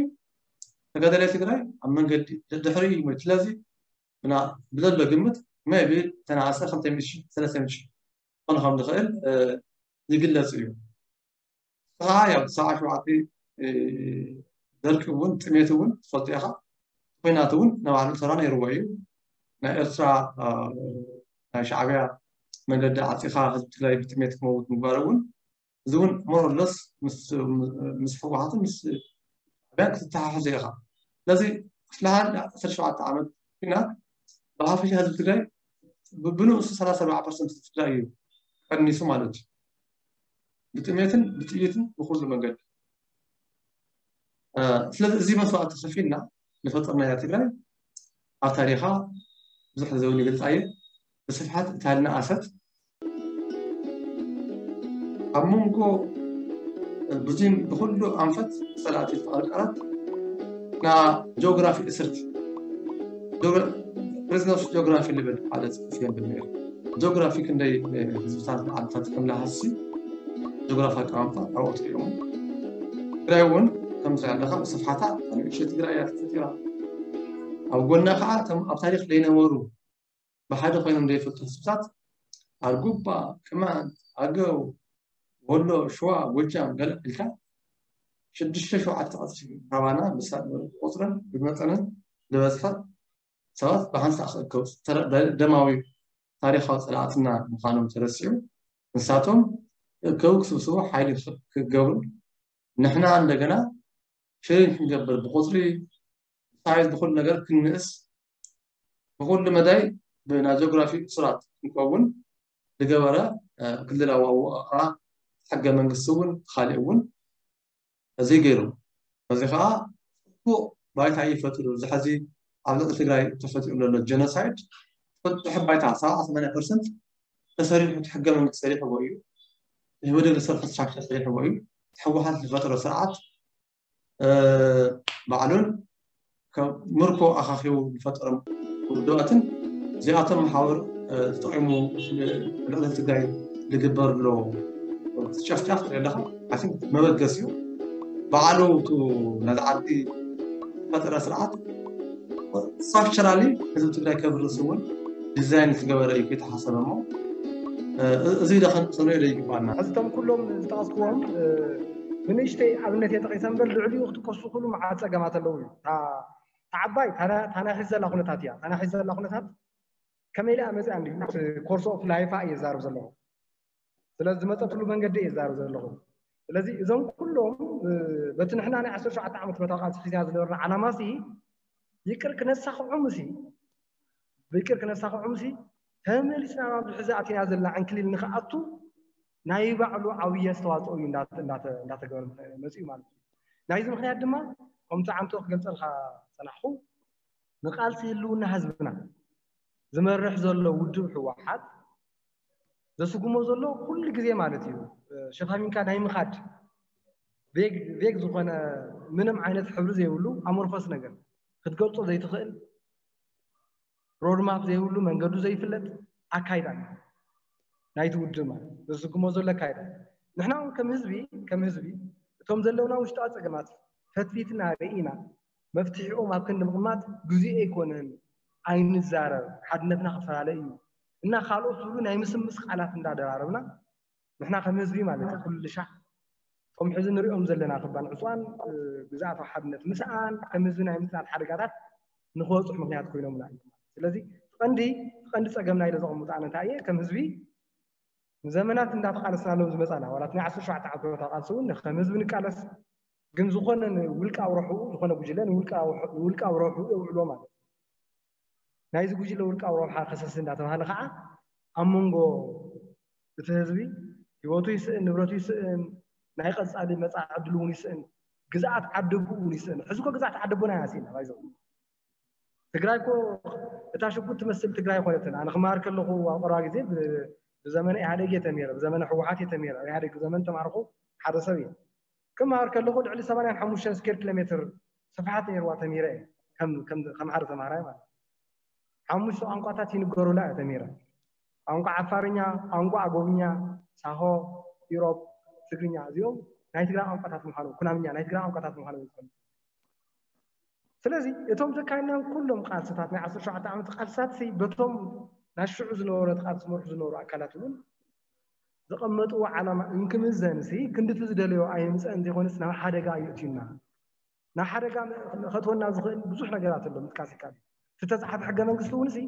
ተጋዳላይ ትግራይ ኣብ መንገዲ ድሕሪ እዩ ሞይቱ። ስለዚ ብዘሎ ግምት maybe ተናኣሰ ክልተ ሚእቲ ሺሕ ሰለስተ ሚእቲ ሺሕ ክኾን ከም ዝኽእል ዝግለፅ እዩ። ከዓ ያው ሰብዓ ሸውዓተ ደርቂ እውን ጥሜት እውን ትፈልጦ ኢኻ። ኩናት እውን ንባዕሉ ተራ ነይርዎ እዩ። ናይ ኤርትራ ናይ ሻዕብያ መንገዲ ዓፂኻ ህዝቢ ትግራይ ብጥሜት ክመውት ምግባር እውን እዚ እውን ሞሮለስ ምስ ህወሓትን ምስ ሻዕብያን ክትተሓሕዞ ኢኻ። ስለዚ ክፍለ ሃገር ዓሰርተ ሸውዓተ ዓመት ኩናት ብሓፈሻ ህዝቢ ትግራይ ብንኡሱ ሰላሳ ኣርባዓ ፐርሰንት ህዝቢ ትግራይ እዩ ቀኒሱ ማለት እዩ። ብጥሜትን ብጥይትን ብኩሉ መንገዲ። ስለዚ እዚ መስዋእቲ ከፊልና ዝፈጠርናያ ትግራይ ኣብ ታሪኻ ብዙሕ ዘውን ይገልፃ እየ። ብስፍሓት እታ ዝነኣሰት ኣብ መንጎ ብዙን ብኩሉ ኣንፈት ፀላእቲ ዝተቐርቀረት ና ጂኦግራፊ እስርቲ ፕሪዝነርስ ጂኦግራፊ ልብል ሓደ ፅሑፍ የንብብ ነይሩ። ጂኦግራፊ ክንደይ ህዝብታት ዓድታት ከም ዝሃሲ ጂኦግራፊ ኣቀማምጣ ኣብኡ ትሪኦም። ትግራይ እውን ከምዚ ኣለካ ስፍሓታ ንእሽቶ ትግራይ እያ ተፈጢራ። ኣብ ጎና ከዓ እቶም ኣብ ታሪክ ዘይነበሩ ብሓደ ኮይኖም ዘይፈልጡ ህዝብታት ኣርጉባ፣ ቅማንት፣ ኣገው፣ ወሎ፣ ሽዋ፣ ጎጃም ገለ ኢልካ ሽዱሽተ ሸውዓተ ቅርፂ ካባና ብቁፅርን ብመጠንን ዝበዝሐ ሰባት ብሓንሳእ ክእከቡ ደማዊ ታሪካዊ ፀላእትና ምዃኖም ተረሲዑ ንሳቶም ክእከቡ ክስብስቡ ሓይሊ ክገብሩ ንሕና እንደገና ሸሪን ክንገብር ብቁፅሪ ሳይዝ ብኩሉ ነገር ክንንእስ ብኩሉ መዳይ ብና ጂኦግራፊ እሱራት ክንከውን ዝገበረ ክልላዊ ኣወቃቅራ ሕገ መንግስቲ እውን ካሊእ እውን እዚ ገይሩ እዚ ከዓ ፅቡቅ ባይታ እዩ ፈጢሩ። እዚ ሕዚ ኣብ ልዕሊ ትግራይ ተፈጢሩ ዘሎ ጀኖሳይድ ፍትሒ ባይታ ሰብዓ ሰማንያ ፐርሰንት ተሰሪሑ እቲ ሕገ መንግስቲ ሰሪሕዎ እዩ። ህወደግ ዝሰርሑ ስትራክቸር ሰሪሕዎ እዩ። ህወሓት ዝፈጠሮ ስርዓት ባዕሉን ከም ምርኮ ኣኻኺቡ ዝፈጠሮም ውድባትን እዚኣቶም መሓውር ተጠቂሙ ልዕሊ ትግራይ ዝግበር ኣሎ ጨፍጫፍ ትርኢ ኣለኻ። ሓሲብ መበገስ እዩ። ባዕሉ እቲ ነዚ ዓዲ ዝፈጠረ ስርዓት ስትራክቸራሊ ህዝቢ ትግራይ ከብርስ እውን ዲዛይን ዝገበረ እዩ ከይተሓሰበ እሞ እዚ ዶ ከንቅሰሎ ዶ ይግባና? ሕዝቶም ኩሎም ዝጠቐስክዎም ብንእሽተይ ኣብነት እየ ጠቒሰ እምበር ልዕሊኡ ክትከሱ ኩሉ መዓት ፀገማት ኣለዉ እዩ። እታ ዓባይ እታ ናይ ሕዚ ዘላ ኩነታት እያ። እታ ናይ ሕዚ ዘላ ኩነታት ከመይ ኢላ መፅኣ እንዲ ኮርስ ኦፍ ላይፋ እየ ዝዛረብ ዘለኹ። ስለዚ ዝመፀትሉ መንገዲ እየ ዝዛረብ ዘለኹ። ስለዚ እዞም ኩሎም በቲ ንሕና ናይ ዓሰርተ ሸውዓተ ዓመት መታወቃ ሒዝና ዝነበርና ዓላማ ሲ ይቅር ክነሳኽዖም ሲ ይቅር ክነሳኽዖም ሲ ተመሊስና ናብ ሕዚ ኣቲና ዘለና ዕንክሊል ንክኣቱ ናይ ባዕሉ ዓብዪ ኣስተዋፅኦ እዩ እንዳተ- እንዳተ- እንዳተገበረ መፂኡ ማለት እዩ። ናይዚ ምክንያት ድማ ከምቲ ዓንቶ ክገልፀልካ ፀናሕኩ፣ ንቃልሲ ህልውና ህዝብና ዝመርሕ ዘሎ ውድብ ህወሓት ዘስጉሞ ዘሎ ኩሉ ግዜ ማለት እዩ፣ ሸፋፊንካ ናይ ምኻድ ቬግ ቬግ ዝኾነ፣ ምንም ዓይነት ሕብሪ ዘይብሉ ኣሞርፈስ ነገር፣ ክትገልጾ ዘይትኽእል፣ ሮድማፕ ዘይብሉ፣ መንገዱ ዘይፍለጥ ኣካይዳ እዩ ናይቲ ውድብ ማለት ዘስጉሞ ዘሎ ኣካይዳ። ንሕና እውን ከም ህዝቢ ከም ህዝቢ እቶም ዘለውና ውሽጣዊ ፀገማት ፈትፊትና ርኢና መፍትሒኦም ኣብ ክንዲ ምቕማጥ ግዜኡ ኣይኮነን፣ ኣይንዛረብ፣ ሓድነትና ክፈላለ እዩ እና ካልኦት ዝብሉ ናይ ምስምስ ቃላት እንዳደራረብና ንሕና ከም ህዝቢ ማለት እዩ ኩሉ ሻዕ እቶም ሕዚ ንሪኦም ዘለና ክባን ዕፅዋን ግዝኣታዊ ሓድነት ምስኣን ከም ህዝቢ ናይ ምፅናት ሓደጋታት ንክበፅሑ ምክንያት ኮይኖምና እዩ። ስለዚ ቀንዲ ቀንዲ ፀገምና ኢለ ዘቐምጦ ኣነ እንታይ እየ ከም ህዝቢ ንዘመናት እንዳተቃለስናሎም ዝመፃና ዋላት ናይ ዓሰርተ ሸውዓተ ዓመት ቃልሲ እውን ከም ህዝቢ ንቃለስ፣ ግን ዝኾነ ንውልቃዊ ረብሕኡ ዝኾነ ጉጅለ ንውልቃዊ ረብሕኡ የውዕሎ ማለት እዩ። ናይዚ ጉጅለ ውልቃዊ ረብሓ ከሰስ እንዳተባሃለ ከዓ ኣብ መንጎ እቲ ህዝቢ ህይወቱ ይስእን፣ ንብረቱ ይስእን፣ ናይ ቀፃሊ መፃኢ ዕድሉ እውን ይስእን፣ ግዝኣት ዓደቡ እውን ይስእን። ሕዚ እኮ ግዝኣት ዓደቦና ኢና ስኢና ባይዘው ትግራይ እኮ እታ ሽጉጥ ትመስል ትግራይ ኮነትን። ኣነ ክመሃር ከለኹ ኣብ ቀረባ ግዜ ብ- ብዘመነ ኢህኣደግ እየ ተሚረ፣ ብዘመነ ህወሓት እየ ተሚረ። ኣብ ኢህኣደግ ዘመን ተማርኩ ሓደ ሰብ እየ። ክመሃር ከለኹ ልዕሊ ሰማንያን ሓሙሽተን ስኬር ኪሎ ሜትር ስፍሓት ነይርዋ ተሚረ እየ ከም ከም ከም ሓደ ተማሃራይ ማለት ሓሙሽተ ቋንቋታት ይንገሩላ እየ ተሚረ። ቋንቋ ዓፋርኛ፣ ቋንቋ ኣጎብኛ፣ ሳሆ፣ ኢሮብ፣ ትግርኛ እዚኦም ናይ ትግራይ ቋንቋታት ምዃኑ ኩናምኛ ናይ ትግራይ ቋንቋታት ምዃኑ እዩ ዝፈልጥ። ስለዚ እቶም ዘካየድናዮም ኩሎም ቃልስታት ናይ ዓሰርተ ሸውዓተ ዓመት ቃልስታት ሲ በቶም ናይ ሽዑ ዝነበሩ ነቲ ቃልሲ ዝመርሑ ዝነበሩ ኣካላት እውን ዘቐመጥዎ ዓላማ እንክምዘን ሲ ክንድቲ ዝደለዮ ኣይምፀእ እንተይኮነስ ናብ ሓደጋ እዩ እትዩና። ናብ ሓደጋ ከእትወና ዝኽእል ብዙሕ ነገራት ኣሎ ምጥቃስ ይካል። ዝተፃሓፈ ሕገ መንግስቲ እውን ሲ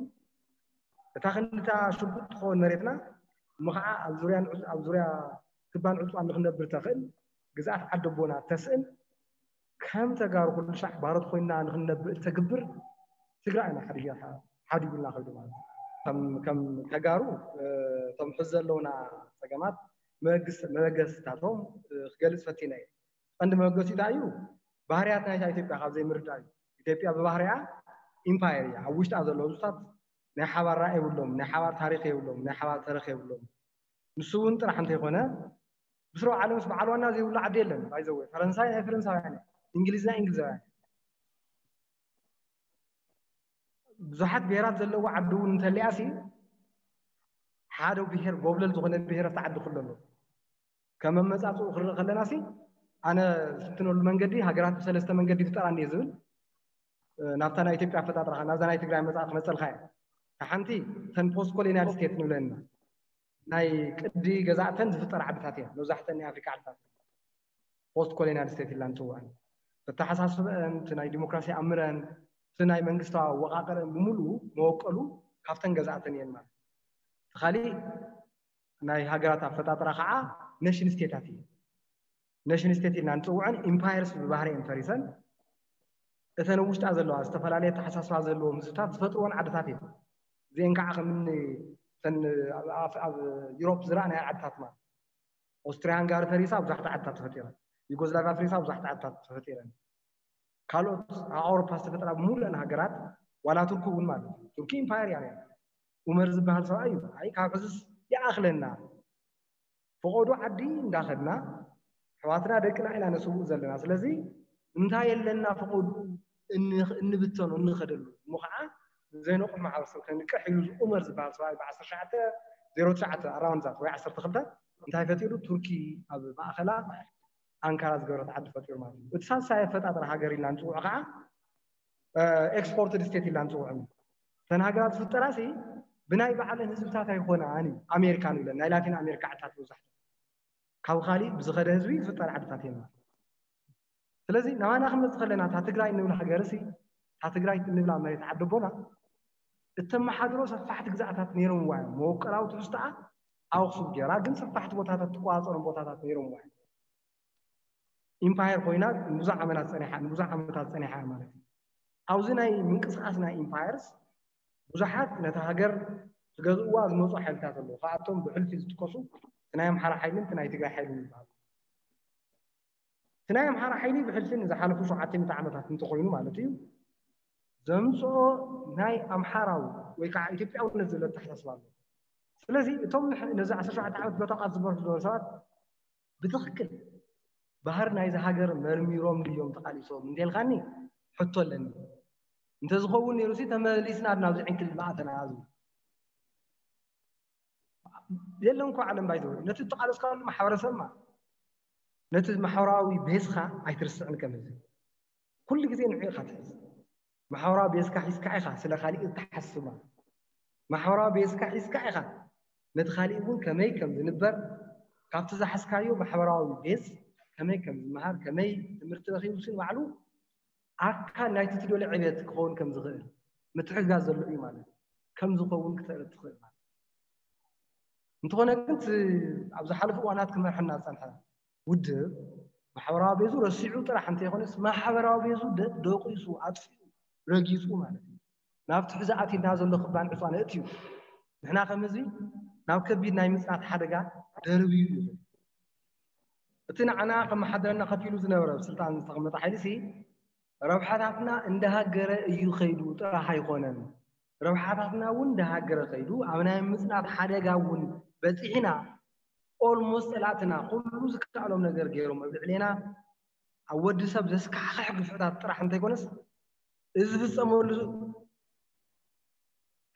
እታ ክንድታ ሽጉጥ ትኸውን መሬትና እሞ ከዓ ኣብ ዙርያ ኣብ ዙርያ ክባን ዕፅዋን ንክነብር ተኽእል ግዝኣት ዓደቦና ተስእል ከም ተጋሩ ኩሉ ሻዕ ባሮት ኮይና ንክንነብእ እተግብር ትግራይ ኢና ሓዲጋ ሓዲጉልና ከይዱ ማለት እዩ። ከም ከም ተጋሩ እቶም ሕዚ ዘለውና ፀገማት መበገስ መበገስታቶም ክገልፅ ፈቲነ እዩ። ቀንዲ መበገሲኡ እንታይ እዩ? ባህርያት ናይታ ኢትዮጵያ ካብ ዘይምርዳእ እዩ። ኢትዮጵያ ብባህሪያ ኢምፓየር እያ። ኣብ ውሽጣ ዘለዉ ህዝብታት ናይ ሓባር ራእይ የብሎም፣ ናይ ሓባር ታሪክ የብሎም፣ ናይ ሓባር ተረክ የብሎም። ንሱ እውን ጥራሕ እንተይኮነ ብስሩ ዓለምስ በዓል ዋና ዘይብሉ ዓዲ የለን። ባይዘወ ፈረንሳይ ናይ ፈረንሳውያን እያ፣ እንግሊዝ ናይ እንግሊዛውያን እያ። ብዙሓት ብሄራት ዘለዎ ዓዲ እውን እንተሊኣሲ ሓደ ብሄር ጎብለል ዝኾነ ብሄር ኣብቲ ዓዲ ኩሉ ኣሎ። ከም መመፃፅኡ ክርኢ ከለና ሲ ኣነ ዝፍትነሉ መንገዲ ሃገራት ብሰለስተ መንገዲ ይፍጠራ እንዲየ ዝብል ናብታ ናይ ኢትዮጵያ ኣፈጣጥራ ናብዛ ናይ ትግራይ መፃ ክመፀልካ እየ። ሓንቲ ተን ፖስት ኮሎኒያል ስቴት ንብለና ናይ ቅዲ ገዛእተን ዝፍጠር ዓድታት እየን። መብዛሕተን ናይ ኣፍሪካ ዓድታት ፖስት ኮሎኒያል ስቴት ኢልና ንፅውዐን በተሓሳስበአን እቲ ናይ ዲሞክራሲ ኣምረን እቲ ናይ መንግስታዊ ኣወቃቀረን ብምሉኡ መወቀሉ ካብተን ገዛእተን እየን ማለት እዩ። እቲ ካሊእ ናይ ሃገራት ኣፈጣጥራ ከዓ ነሽን ስቴታት እዩ። ነሽን ስቴት ኢልና ንፅውዐን ኢምፓየርስ ብባህሪአን ፈሪሰን እተን ውሽጣ ዘለዋ ዝተፈላለየ ኣተሓሳስባ ዘለዎም ህዝብታት ዝፈጥርዎን ዓድታት እዮም። እዚአን ከዓ ከምኒ እተን ኣብ- ኣብ- ኣብ ዩሮፕ ዝረኣናየን ዓድታት ማለት ኦስትሪያ ሃንጋሪ ፈሪሳ ብዙሓት ዓድታት ተፈጢረን። ዩጎዝላቭያ ፈሪሳ ብዙሓት ዓድታት ተፈጢረን። ካልኦት ኣብ ኣውሮፓ ዝተፈጥራ ብምሉእን ሃገራት ዋላ ቱርኪ እውን ማለት እዩ። ቱርኪ ኢምፓየር እያ ነይራ። ኡመር ዝበሃል ሰብኣይ እዩ ኣይ ካብ ሕዝስ ይኣኽለና ፈቐዶ ዓዲ እንዳኸድና ኣሕዋትና ደቅና ኢና ነስውእ ዘለና። ስለዚ እንታይ የለና ፈቐዱ እንብተኖ እንኸደሉ እሞ ከዓ ዘይነቑሕ ማሕበረሰብ ከንቅሕ ኢሉ ኡመር ዝበሃል ሰብኣይ ብ ዓሰርተ ትሽዓተ ዜሮ ትሽዓተ ኣራውንድ ዛት ወይ ዓሰርተ ክልተ እንታይ ፈጢሩ ቱርኪ ኣብ ማእኸላ ኣንካራ ዝገበረት ዓዲ ፈጢሩ ማለት እዩ። እቲ ሳልሳይ ኣፈጣጥራ ሃገር ኢልና ንፅውዖ ከዓ ኤክስፖርትድ ስቴት ኢልና ንፅውዖም እዩ። እተን ሃገራት ዝፍጠራ ሲ ብናይ ባዕለን ህዝብታት ኣይኮናን እዩ ኣሜሪካ ንብለን ናይ ላቲን ኣሜሪካ ዓድታት መብዛሕትኡ ካብ ካሊእ ብዝኸደ ህዝቢ ዝፍጠር ዓድታት እየን ማለት እዩ። ስለዚ ናባና ክንመፅእ ከለና እታ ትግራይ እንብላ ሃገር ሲ እታ ትግራይ እንብላ መሬት ዓዲ ኣቦና እተመሓድሮ ሰፋሕቲ ግዛኣታት ነይሮምዋ እዮም። መወቀላዊ ትሕዝቶኣ ኣክሱም ገይራ ግን ሰፋሕቲ ቦታታት ትቆፃፀሮም ቦታታት ነይሮምዋ እዮም። ኢምፓየር ኮይና ንብዙሕ ዓመታት ፀኒሓ ንብዙሕ ዓመታት ፀኒሓ እያ ማለት እዩ። ኣብዚ ናይ ምንቅስቃስ ናይ ኢምፓየርስ ብዙሓት ነታ ሃገር ክገዝእዋ ዝመፁ ሓይልታት ኣለዉ። ካብኣቶም ብሕልፊ ዝጥቀሱ ናይ ኣምሓራ ሓይልን ናይ ትግራይ ሓይልን ይበሃል። እቲ ናይ ኣምሓራ ሓይሊ ብሕልፊ ንዝሓለፉ ሸውዓተ ሚእቲ ዓመታት እንተኮይኑ ማለት እዩ፣ ዘምፅኦ ናይ ኣምሓራዊ ወይ ከዓ ኢትዮጵያውነት ዝብል ኣተሓሳስባ ኣሎ። ስለዚ እቶም ነዚ ዓሰርተ ሸውዓተ ዓመት በታቃት ዝበርሑ ዝበሩ ሰባት ብትክክል ባህር ናይዚ ሃገር መርሚሮም ድዮም ተቃሊሶም እንተልካኒ ሕቶ ኣለኒ። እንተዝኸውን ነይሩ ሲ ተመሊስና ናብዚ ዕንክሊል ምኣተና ዝብል የለን እኮ ዓለም ባይዘው ነቲ እተቃለስካሉ ማሕበረሰብማ ነቲ ማሕበራዊ ቤዝካ ኣይትርስዕን። ከም ህዝቢ ኩሉ ግዜ ንዑ ኢካ ትሕዝ። ማሕበራዊ ቤዝካ ሒዝካ ኢካ ስለ ካሊእ እትሓስብ ማለት። ማሕበራዊ ቤዝካ ሒዝካ ኢካ ነቲ ካሊእ እውን ከመይ ከም ዝንበር ካብቲ ዝሓዝካዮ ማሕበራዊ ቤዝ ከመይ ከም ዝመሃር ከመይ ትምህርቲ ረኪቡ ሲ ባዕሉ ኣካል ናይቲ ትደልዮ ዕብየት ክኸውን ከም ዝኽእል ምትሕግጋዝ ዘሎ እዩ ማለት እዩ። ከም ዝኸውን ክተርኢ ትኽእል ማለት እዩ። እንተኾነ ግን እቲ ኣብ ዝሓለፉ እዋናት ክመርሐና ዝፀንሐ ውድብ ማሕበራዊ ቤዙ ረሲዑ ጥራሕ እንተይኮነስ ማሕበራዊ ቤዙ ደ- ደቂሱ ኣጥፊኡ ረጊፁ ማለት እዩ። ናብቲ ሕዚ ኣትዩና ዘሎ ክባን ዕፅዋ ነእትዩ ንሕና ከም ህዝቢ ናብ ከቢድ ናይ ምፅናት ሓደጋ ደርብዩ እዩ። እቲ ንዓና ከመሓድረና ከፊሉ ዝነበረ ስልጣን ዝተቐመጠ ሓይሊ ሲ ረብሓታትና እንዳሃገረ እዩ ከይዱ ጥራሕ ኣይኮነን። ረብሓታትና እውን እንዳሃገረ ከይዱ ኣብ ናይ ምፅናት ሓደጋ እውን በፂሕና። ኦልሞስት ፀላእትና ኩሉ ዝከኣሎም ነገር ገይሮም ኣብ ልዕሌና ኣብ ወዲ ሰብ ዘስካሕክሕ ግፍዕታት ጥራሕ እንተይኮነስ እዚ ዝፍፀመሉ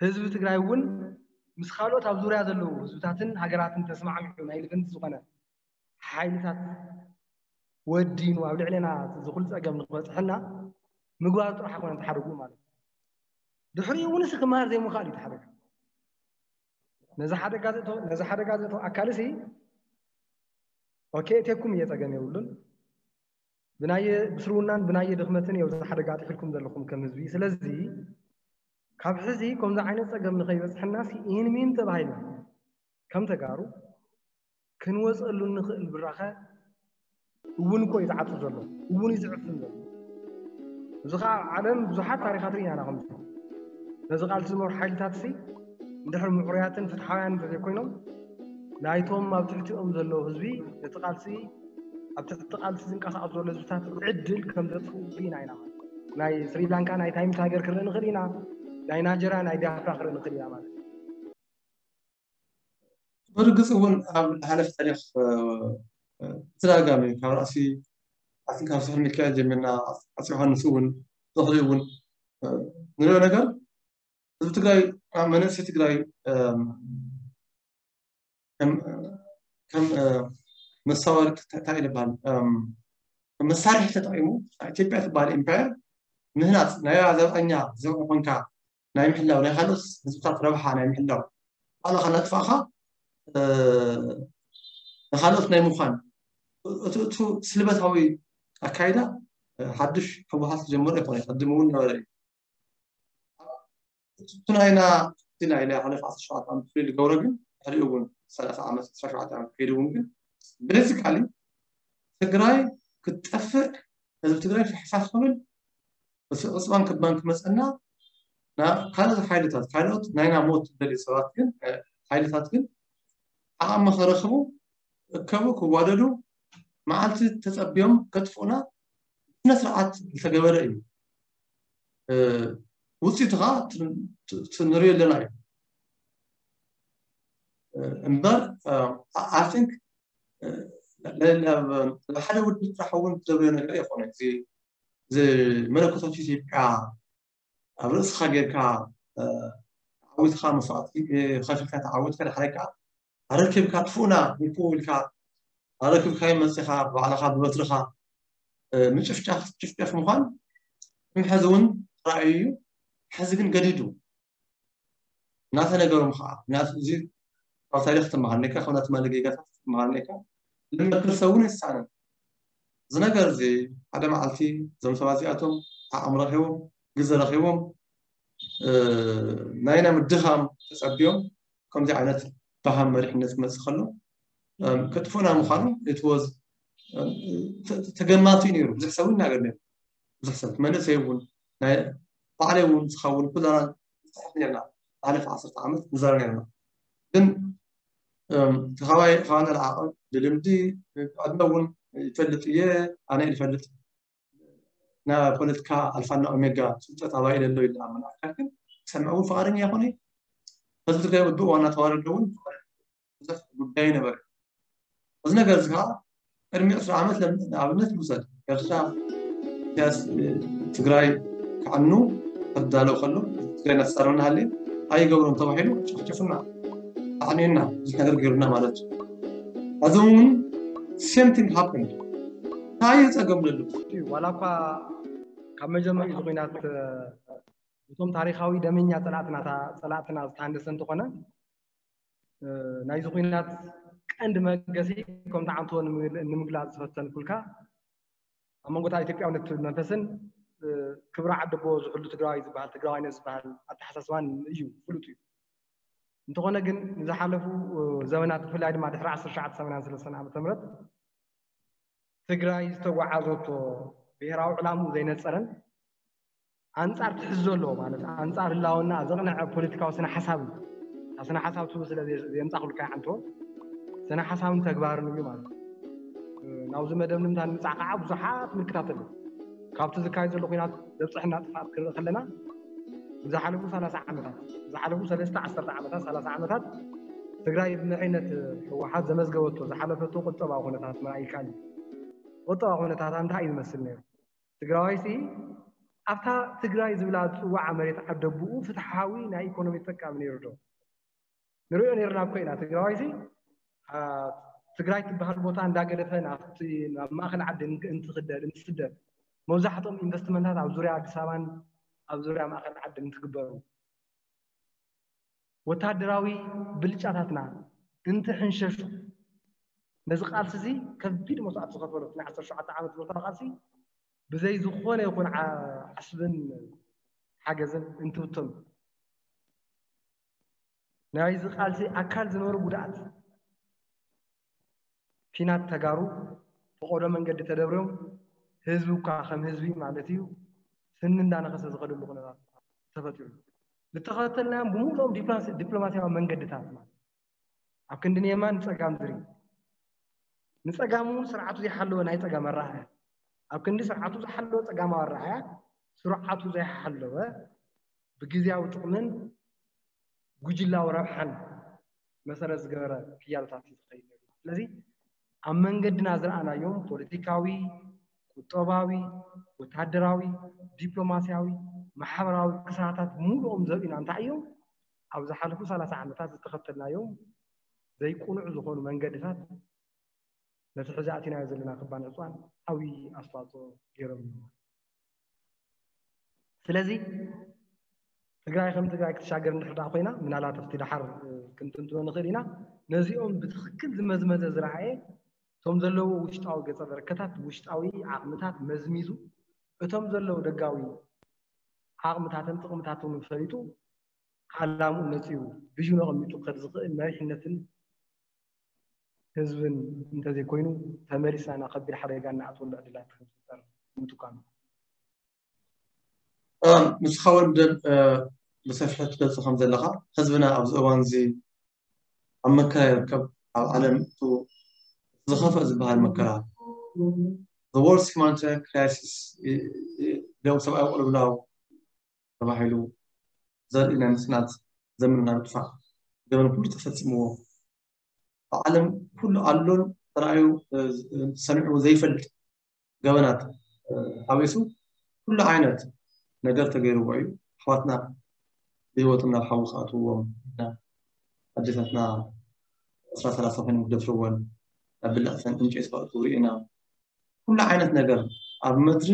ህዝቢ ትግራይ እውን ምስ ካልኦት ኣብ ዙርያ ዘለዉ ህዝብታትን ሃገራትን ተስማዕሚዑ ናይ ልፍንቲ ዝኾነ ሓይልታት ወዲኑ ኣብ ልዕሌና ዝኹሉ ፀገም ንክበፅሐና ምግባር ጥራሕ ኣይኮነን ተሓደጉ ማለት እዩ። ድሕሪኡ እውን ሲ ክመሃር ዘይምኽኣል እዩ ተሓደገ። ነዚ ሓደጋ ዘእቶ ነዚ ሓደጋ ዘእቶ ኣካል ሲ ኦኬ እቴኩም እየ ፀገም የብሉን። ብናየ ብስርውናን ብናየ ድኽመትን እየ እዚ ሓደጋ ኣጥሒልኩም ዘለኹም ከም ህዝቢ። ስለዚ ካብ ሕዚ ከምዚ ዓይነት ፀገም ንኸይበፅሐና ሲ ኢንሚን ተባሂልና ከም ተጋሩ ክንወፀሉ እንኽእል ብራኸ እውን እኮ እዩ ዝዓፅው ዘሎ፣ እውን እዩ ዝዕፍን ዘሎ። እዚ ከዓ ኣብ ዓለም ብዙሓት ታሪኻት ርኢና ኢና። ከምዚ ነዚ ቃልሲ ዝመርሑ ሓይልታት ሲ እንድሕር ምዕሩያትን ፍትሓውያን እንተዘይኮይኖም ናይቶም ኣብ ትሕቲኦም ዘለዉ ህዝቢ ነቲ ቃልሲ ኣብ ትሕቲ ቃልሲ ዝንቀሳቐሱ ዘሎ ህዝብታት ዕድል ከም ዘጥፍኡ ርኢና ኢና። ናይ ስሪላንካ ናይ ታይም ታይገር ክርኢ ንኽእል ኢና። ናይ ናይጀርያ ናይ ቢያፍራ ክርኢ ንኽእል ኢና ማለት እዩ። ብርግፅ እውን ኣብ ዝሓለፈ ታሪክ ብተደጋጋሚ ካብ ራእሲ ኣትን ካብ ስሕል ሚካኤል ጀሚርና ኣፂ ዮሃንስ እውን ዝኽሪ እውን ንሪኦ ነገር ህዝቢ ትግራይ መንእሰይ ትግራይ ከም መሳወሪ እንታይ ይበሃል መሳርሒ ተጠቂሙ ኢትዮጵያ ትበሃል ኢምፓየር ምህናፅ ናይ ዘብዐኛ ዘብዐ ኮንካ ናይ ምሕላው ናይ ካልኦት ህዝብታት ረብሓ ናይ ምሕላው ባዕልኻ እናጥፋእኻ ንካልኦት ናይ ምዃን እቲ እቲ ስልበታዊ ኣካይዳ ሓዱሽ ህወሓት ዝጀመሮ ኣይኮነ ቅድም እውን ነበረ እዩ እቲ ናይና እቲ ናይ ናይ ሓለፍ ዓሰርተ ሸውዓተ ዓመት ፍሉይ ዝገብሮ ግን ድሕሪኡ እውን ሰላሳ ዓመት ዓሰርተ ሸውዓተ ዓመት ከይዱ እውን ግን ቤዚካሊ ትግራይ ክትጠፍእ ህዝቢ ትግራይ ፍሕፋሕ ክብል እቲ ዕፅዋን ክባን ክመፀና ናብ ካልኦት ሓይልታት ካልኦት ናይና ሞት ዝደልዩ ሰባት ግን ሓይልታት ግን ዓቕሚ ክረኽቡ እከቡ ክዋደዱ መዓልቲ ተፀቢዮም ከጥፍኡና ስነ ስርዓት ዝተገበረ እዩ። ውፅኢቱ ከዓ ንሪኦ ኣለና እዩ። እምበር ኣይ ቲንክ ሓደ ውድብ ጥራሕ እውን ዝደብዮ ነገር ይኮነ እዚ መለኮታዊ ኢትዮጵያ ኣብ ርእስኻ ጌርካ ተዓዊትካ መስዋእቲ ከፊልካ ተዓዊትካ ድሕራይ ከዓ ኣረኪብካ ጥፉእና ይኩ ኢልካ ኣረኪብካ መፅኻ ባዕልኻ ብበትርኻ ምጭፍጫፍ ጭፍጨፍ ምኳን ሕዚ እውን ራእዩ እዩ። ሕዚ ግን ገዲዱ እናተነገሮም ከዓ ምክንያቱ እዚ ካብ ታሪክ ትመሃር ኔካ ካብ ናትማሊ ጌጋታት ትመሃር ኔካ ልመክር ሰብ እውን ይሳነ እዚ ነገር እዚ ሓደ መዓልቲ እዞም ሰባት እዚኣቶም ዓቕሚ ረኪቦም ግዘ ረኪቦም ናይና ምድኻም ተፀቢዮም ከምዚ ዓይነት ባህም መሪሕነት ክመፅእ ከሎ ከጥፉና ምኳኑ ትወዝ ተገማቱ ነይሩ ብዙሕ ሰብ ይናገር ነይሩ ብዙሕ ሰብ መንእሰይ እውን ባዕለይ እውን ዝኸውን ኩላና ንፅሕፍ ነርና ሓለፈ ዓሰርተ ዓመት ንዛረብ ነርና ግን እም፣ እቲ ካባይ፣ ካባና ዝዓቐብ ብልምዲ፣ ብዕድመ እውን ይፈልጥ እየ፣ ኣነ እየ ዝፈልጥ። ናይ ፖለቲካ ኣልፋና ኦሜጋ ፍልጠት ኣባይ ዘሎ ይልኣምን ኣካል ግን ሰምዐ እውን ፍቓደኛ ይኾነ። ህዝቢ ትግራይ ብኡ ዋና ተዋረድ እውን ብዙሕ ጉዳይ ነበረ። እዚ ነገር እዚ ከዓ ቅድሚ ዕስራ ዓመት ለም-፣ ንኣብነት ንውሰድ። ኤርትራ ኢሳያስ ትግራይ ክዕኑ ክዳለው ከሎ ትግራይ እናተሳረና ሃለ ኣይገብሮም ተባሂሉ ጨፍጨፉና፣ ኣዕንዩና፣ ብዙሕ ነገር ገይሩና ማለት እዩ። ሕዚ እውን same thing happened። እንታይ እዩ ፀገም ዘሎ? እዩ። ዋላ እኳ ካብ መጀመርታ እዚ ኲናት እቶም ታሪኻዊ ደመኛ ፀላእትና ታ-፣ ፀላእትና ዝተሃንደሰ እንተኾነ፣ እ፣ ናይዚ ኲናት ቀንዲ መገሲ ከምቲ ዓንቶ ንምግል-፣ ንምግላፅ ዝፈተንኩልካ ኣብ መንጎ ኢትዮጵያውነት መንፈስን፣ እ፣ ክብሪ ዓደቦ ዝሕሉ ትግራዋይ ዝበሃል ትግራዋይነት ዝበሃል ኣተሓሳስባን እዩ፣ ፍሉጥ እዩ። እንተኾነ ግን ንዝሓለፉ፣ እ፣ ዘመናት ብፍላይ ድማ ድሕሪ ዓሰርተ ትሽዓተ ሰማንያን ሰለስተን ዓመተ ምህረት ትግራይ ዝተጓዓዘቶ ብሄራዊ ዕላምኡ ዘይነፀረን ኣንፃር ትሕዝ ዘለዎ ማለት ኣንፃር ህላወና ዘቕንዐ ፖለቲካዊ ስነ ሓሳብ እዩ። ኣብ ስነ ሓሳብ ትብሉ ስለ ዘየ-፣ ዘየምፃእኩልካ ይዓንቶ ስነ ሓሳብን ተግባርን እዩ ማለት እዩ። እ፣ ናብዚ መደምደምታ ንምፃእ ከዓ ብዙሓት ምልክታት ኣለዉ። ካብቲ ዝካየድ ዘሎ ኲናት ዘብፅሐና ጥፍኣት ክንርኢ ከለና ዝሓለፉ ሰላሳ ዓመታት፣ ዝሓለፉ ሰለስተ ዓሰርተ ዓመታት፣ ሰላሳ ዓመታት ትግራይ ብመሪሕነት ህወሓት ዘመዝገበቶ ዝሓለፈቶ ቁጠባዊ ኩነታት ምርኣይ ይከኣል እዩ። ቁጠባዊ ኩነታታ እንታይ እዩ ዝመስል ነይሩ? ትግራዋይሲ ኣብታ ትግራይ ዝብላ ዝፅዋዓ መሬት ዓደቡኡ ፍትሓዊ ናይ ኢኮኖሚ ተጠቃሚ ነይሩ ዶ? ንሪኦ ነይርና እኮ ኢና። ትግራዋይሲ፣ አ፣ ትግራይ ትበሃል ቦታ እንዳገደፈ ናብቲ፣ ናብ ማእኸል ዓዲ እንክ-፣ እንትኽደል፣ እንትስደድ፣ መብዛሕትኦም ኢንቨስትመንታት ኣብ ዙርያ ኣዲስ ኣበባን ኣብ ዙርያ ማእኸል ዓዲ እንትግበሩ፣ ወታደራዊ ብልጫታትና እንትሕንሸሹ፣ ነዚ ቃልሲ እዚ ከቢድ መስዋዕቲ ዝኸፈሉ ናይ ዓሰርተ ሸውዓተ ዓመት ዝወሰደ ቃልሲ ብዘይ ዝኾነ ይኹን ዓ-፣ ዓስብን ሓገዝን እንትብተኑ፣ ናይዚ ቃልሲ ኣካል ዝነበሩ ጉድኣት፣ ኲናት ተጋሩ ፈቐዶ መንገዲ ተደብርዮም፣ ህዝቢ እኳ ከም ህዝቢ ማለት እዩ፣ ስኒ እንዳነኸሰ ዝኸደሉ ኩነታት ተፈጢሩ። ዝተኸተልናዮም ብምሉኦም ዲፕሎማሲ-፣ ዲፕሎማሲያዊ መንገድታት ማለት ኣብ ክንዲ ንየማን ንጸጋም ዝርኢ፣ ንጸጋም እውን ስርዓቱ ዘይሓለወ ናይ ጸጋም ኣረኣእያ፣ ኣብ ክንዲ ስርዓቱ ዝሓለወ ጸጋማዊ ኣረኣእያ፣ ስርዓቱ ዘይሓለወ ብግዝያዊ ጥቕምን ጉጅላዊ ረብሓን መሰረት ዝገበረ ክያዶታት እዩ ዝኸይድ ነይሩ። ስለዚ ኣብ መንገድና ዝረኣናዮም ፖለቲካዊ፣ ቁጠባዊ፣ ወታደራዊ፣ ዲፕሎማሲያዊ፣ ማሕበራዊ ክስራታት ብምሉኦም ዘርእዩና እንታይ እዮም? ኣብ ዝሓለፉ ሰላሳ ዓመታት ዝተኸተልናዮም ዘይቅኑዕ ዝኾኑ መንገድታት ነቲ ሕዚ ኣቲናዮ ዘለና ክባን ዕፅዋን ዓብዪ ኣስተዋፅኦ ገይሮም እዮም። ስለዚ ትግራይ ከም ትግራይ ክትሻገር እንድሕር ደኣ ኮይና፣ ምናልባት ኣብቲ ደሓር፣ እ፣ ክንትንትኖ ንኽእል ኢና። ነዚኦም ብትኽክል ዝመዝመዘ ዝረኣየ፣ እቶም ዘለዎ ውሽጣዊ ገጸ በረከታት፣ ውሽጣዊ ዓቕምታት መዝሚዙ፣ እቶም ዘለዉ ደጋዊ ዓቕምታትን ጥቕምታትን ፈሊጡ፣ ዓላምኡ ነፂሩ፣ ቪዥኑ ኣቐሚጡ ክኸድ ዝኽእል መሪሕነትን ህዝብን እንተዘይኮይኑ፣ ተመሊስና ናብ ከቢድ ሓደጋ እናኣተወሉ ዕድላት ከም ዝፍጠር ምጥቃም እዩ። እም፣ ንስኻ እውን ደ-፣ እ፣ ብሰፊሑ ትገልጾ ከም ዘለኻ፣ ህዝብና ኣብዚ እዋን እዚ ኣብ መከራ ይርከብ። ኣብ ዓለም እቲ ዝኸፍአ ዝበሃል መከራ፣ the worst humanitarian crisis፣ እ፣ እ፣ ደም ሰብኣዊ ቅልውላው ተባሂሉ ዘርኢ ናይ ምጽናት ዘመን ናብ ምጥፋእ ገበን ኩሉ ተፈጺምዎ። ኣብ ዓለም ኩሉ ኣሎን ተራእዩ፣ እ፣ ሰሚዑ ዘይፈልጥ ገበናት፣ እ፣ ሓዊሱ ኩሉ ዓይነት ነገር ተገይርዎ እዩ። ኣሕዋትና ብህይወቶም ናብ ሓዊ ክኣትውዎም፣ ኣዴታትና ዕስራ ሰላሳ ኮይኖም ክደፍርወን፣ ናብ ብልዕተን ዕንጨይቲ ከእትዉ ርኢና። ኩሉ ዓይነት ነገር ኣብ ምድሪ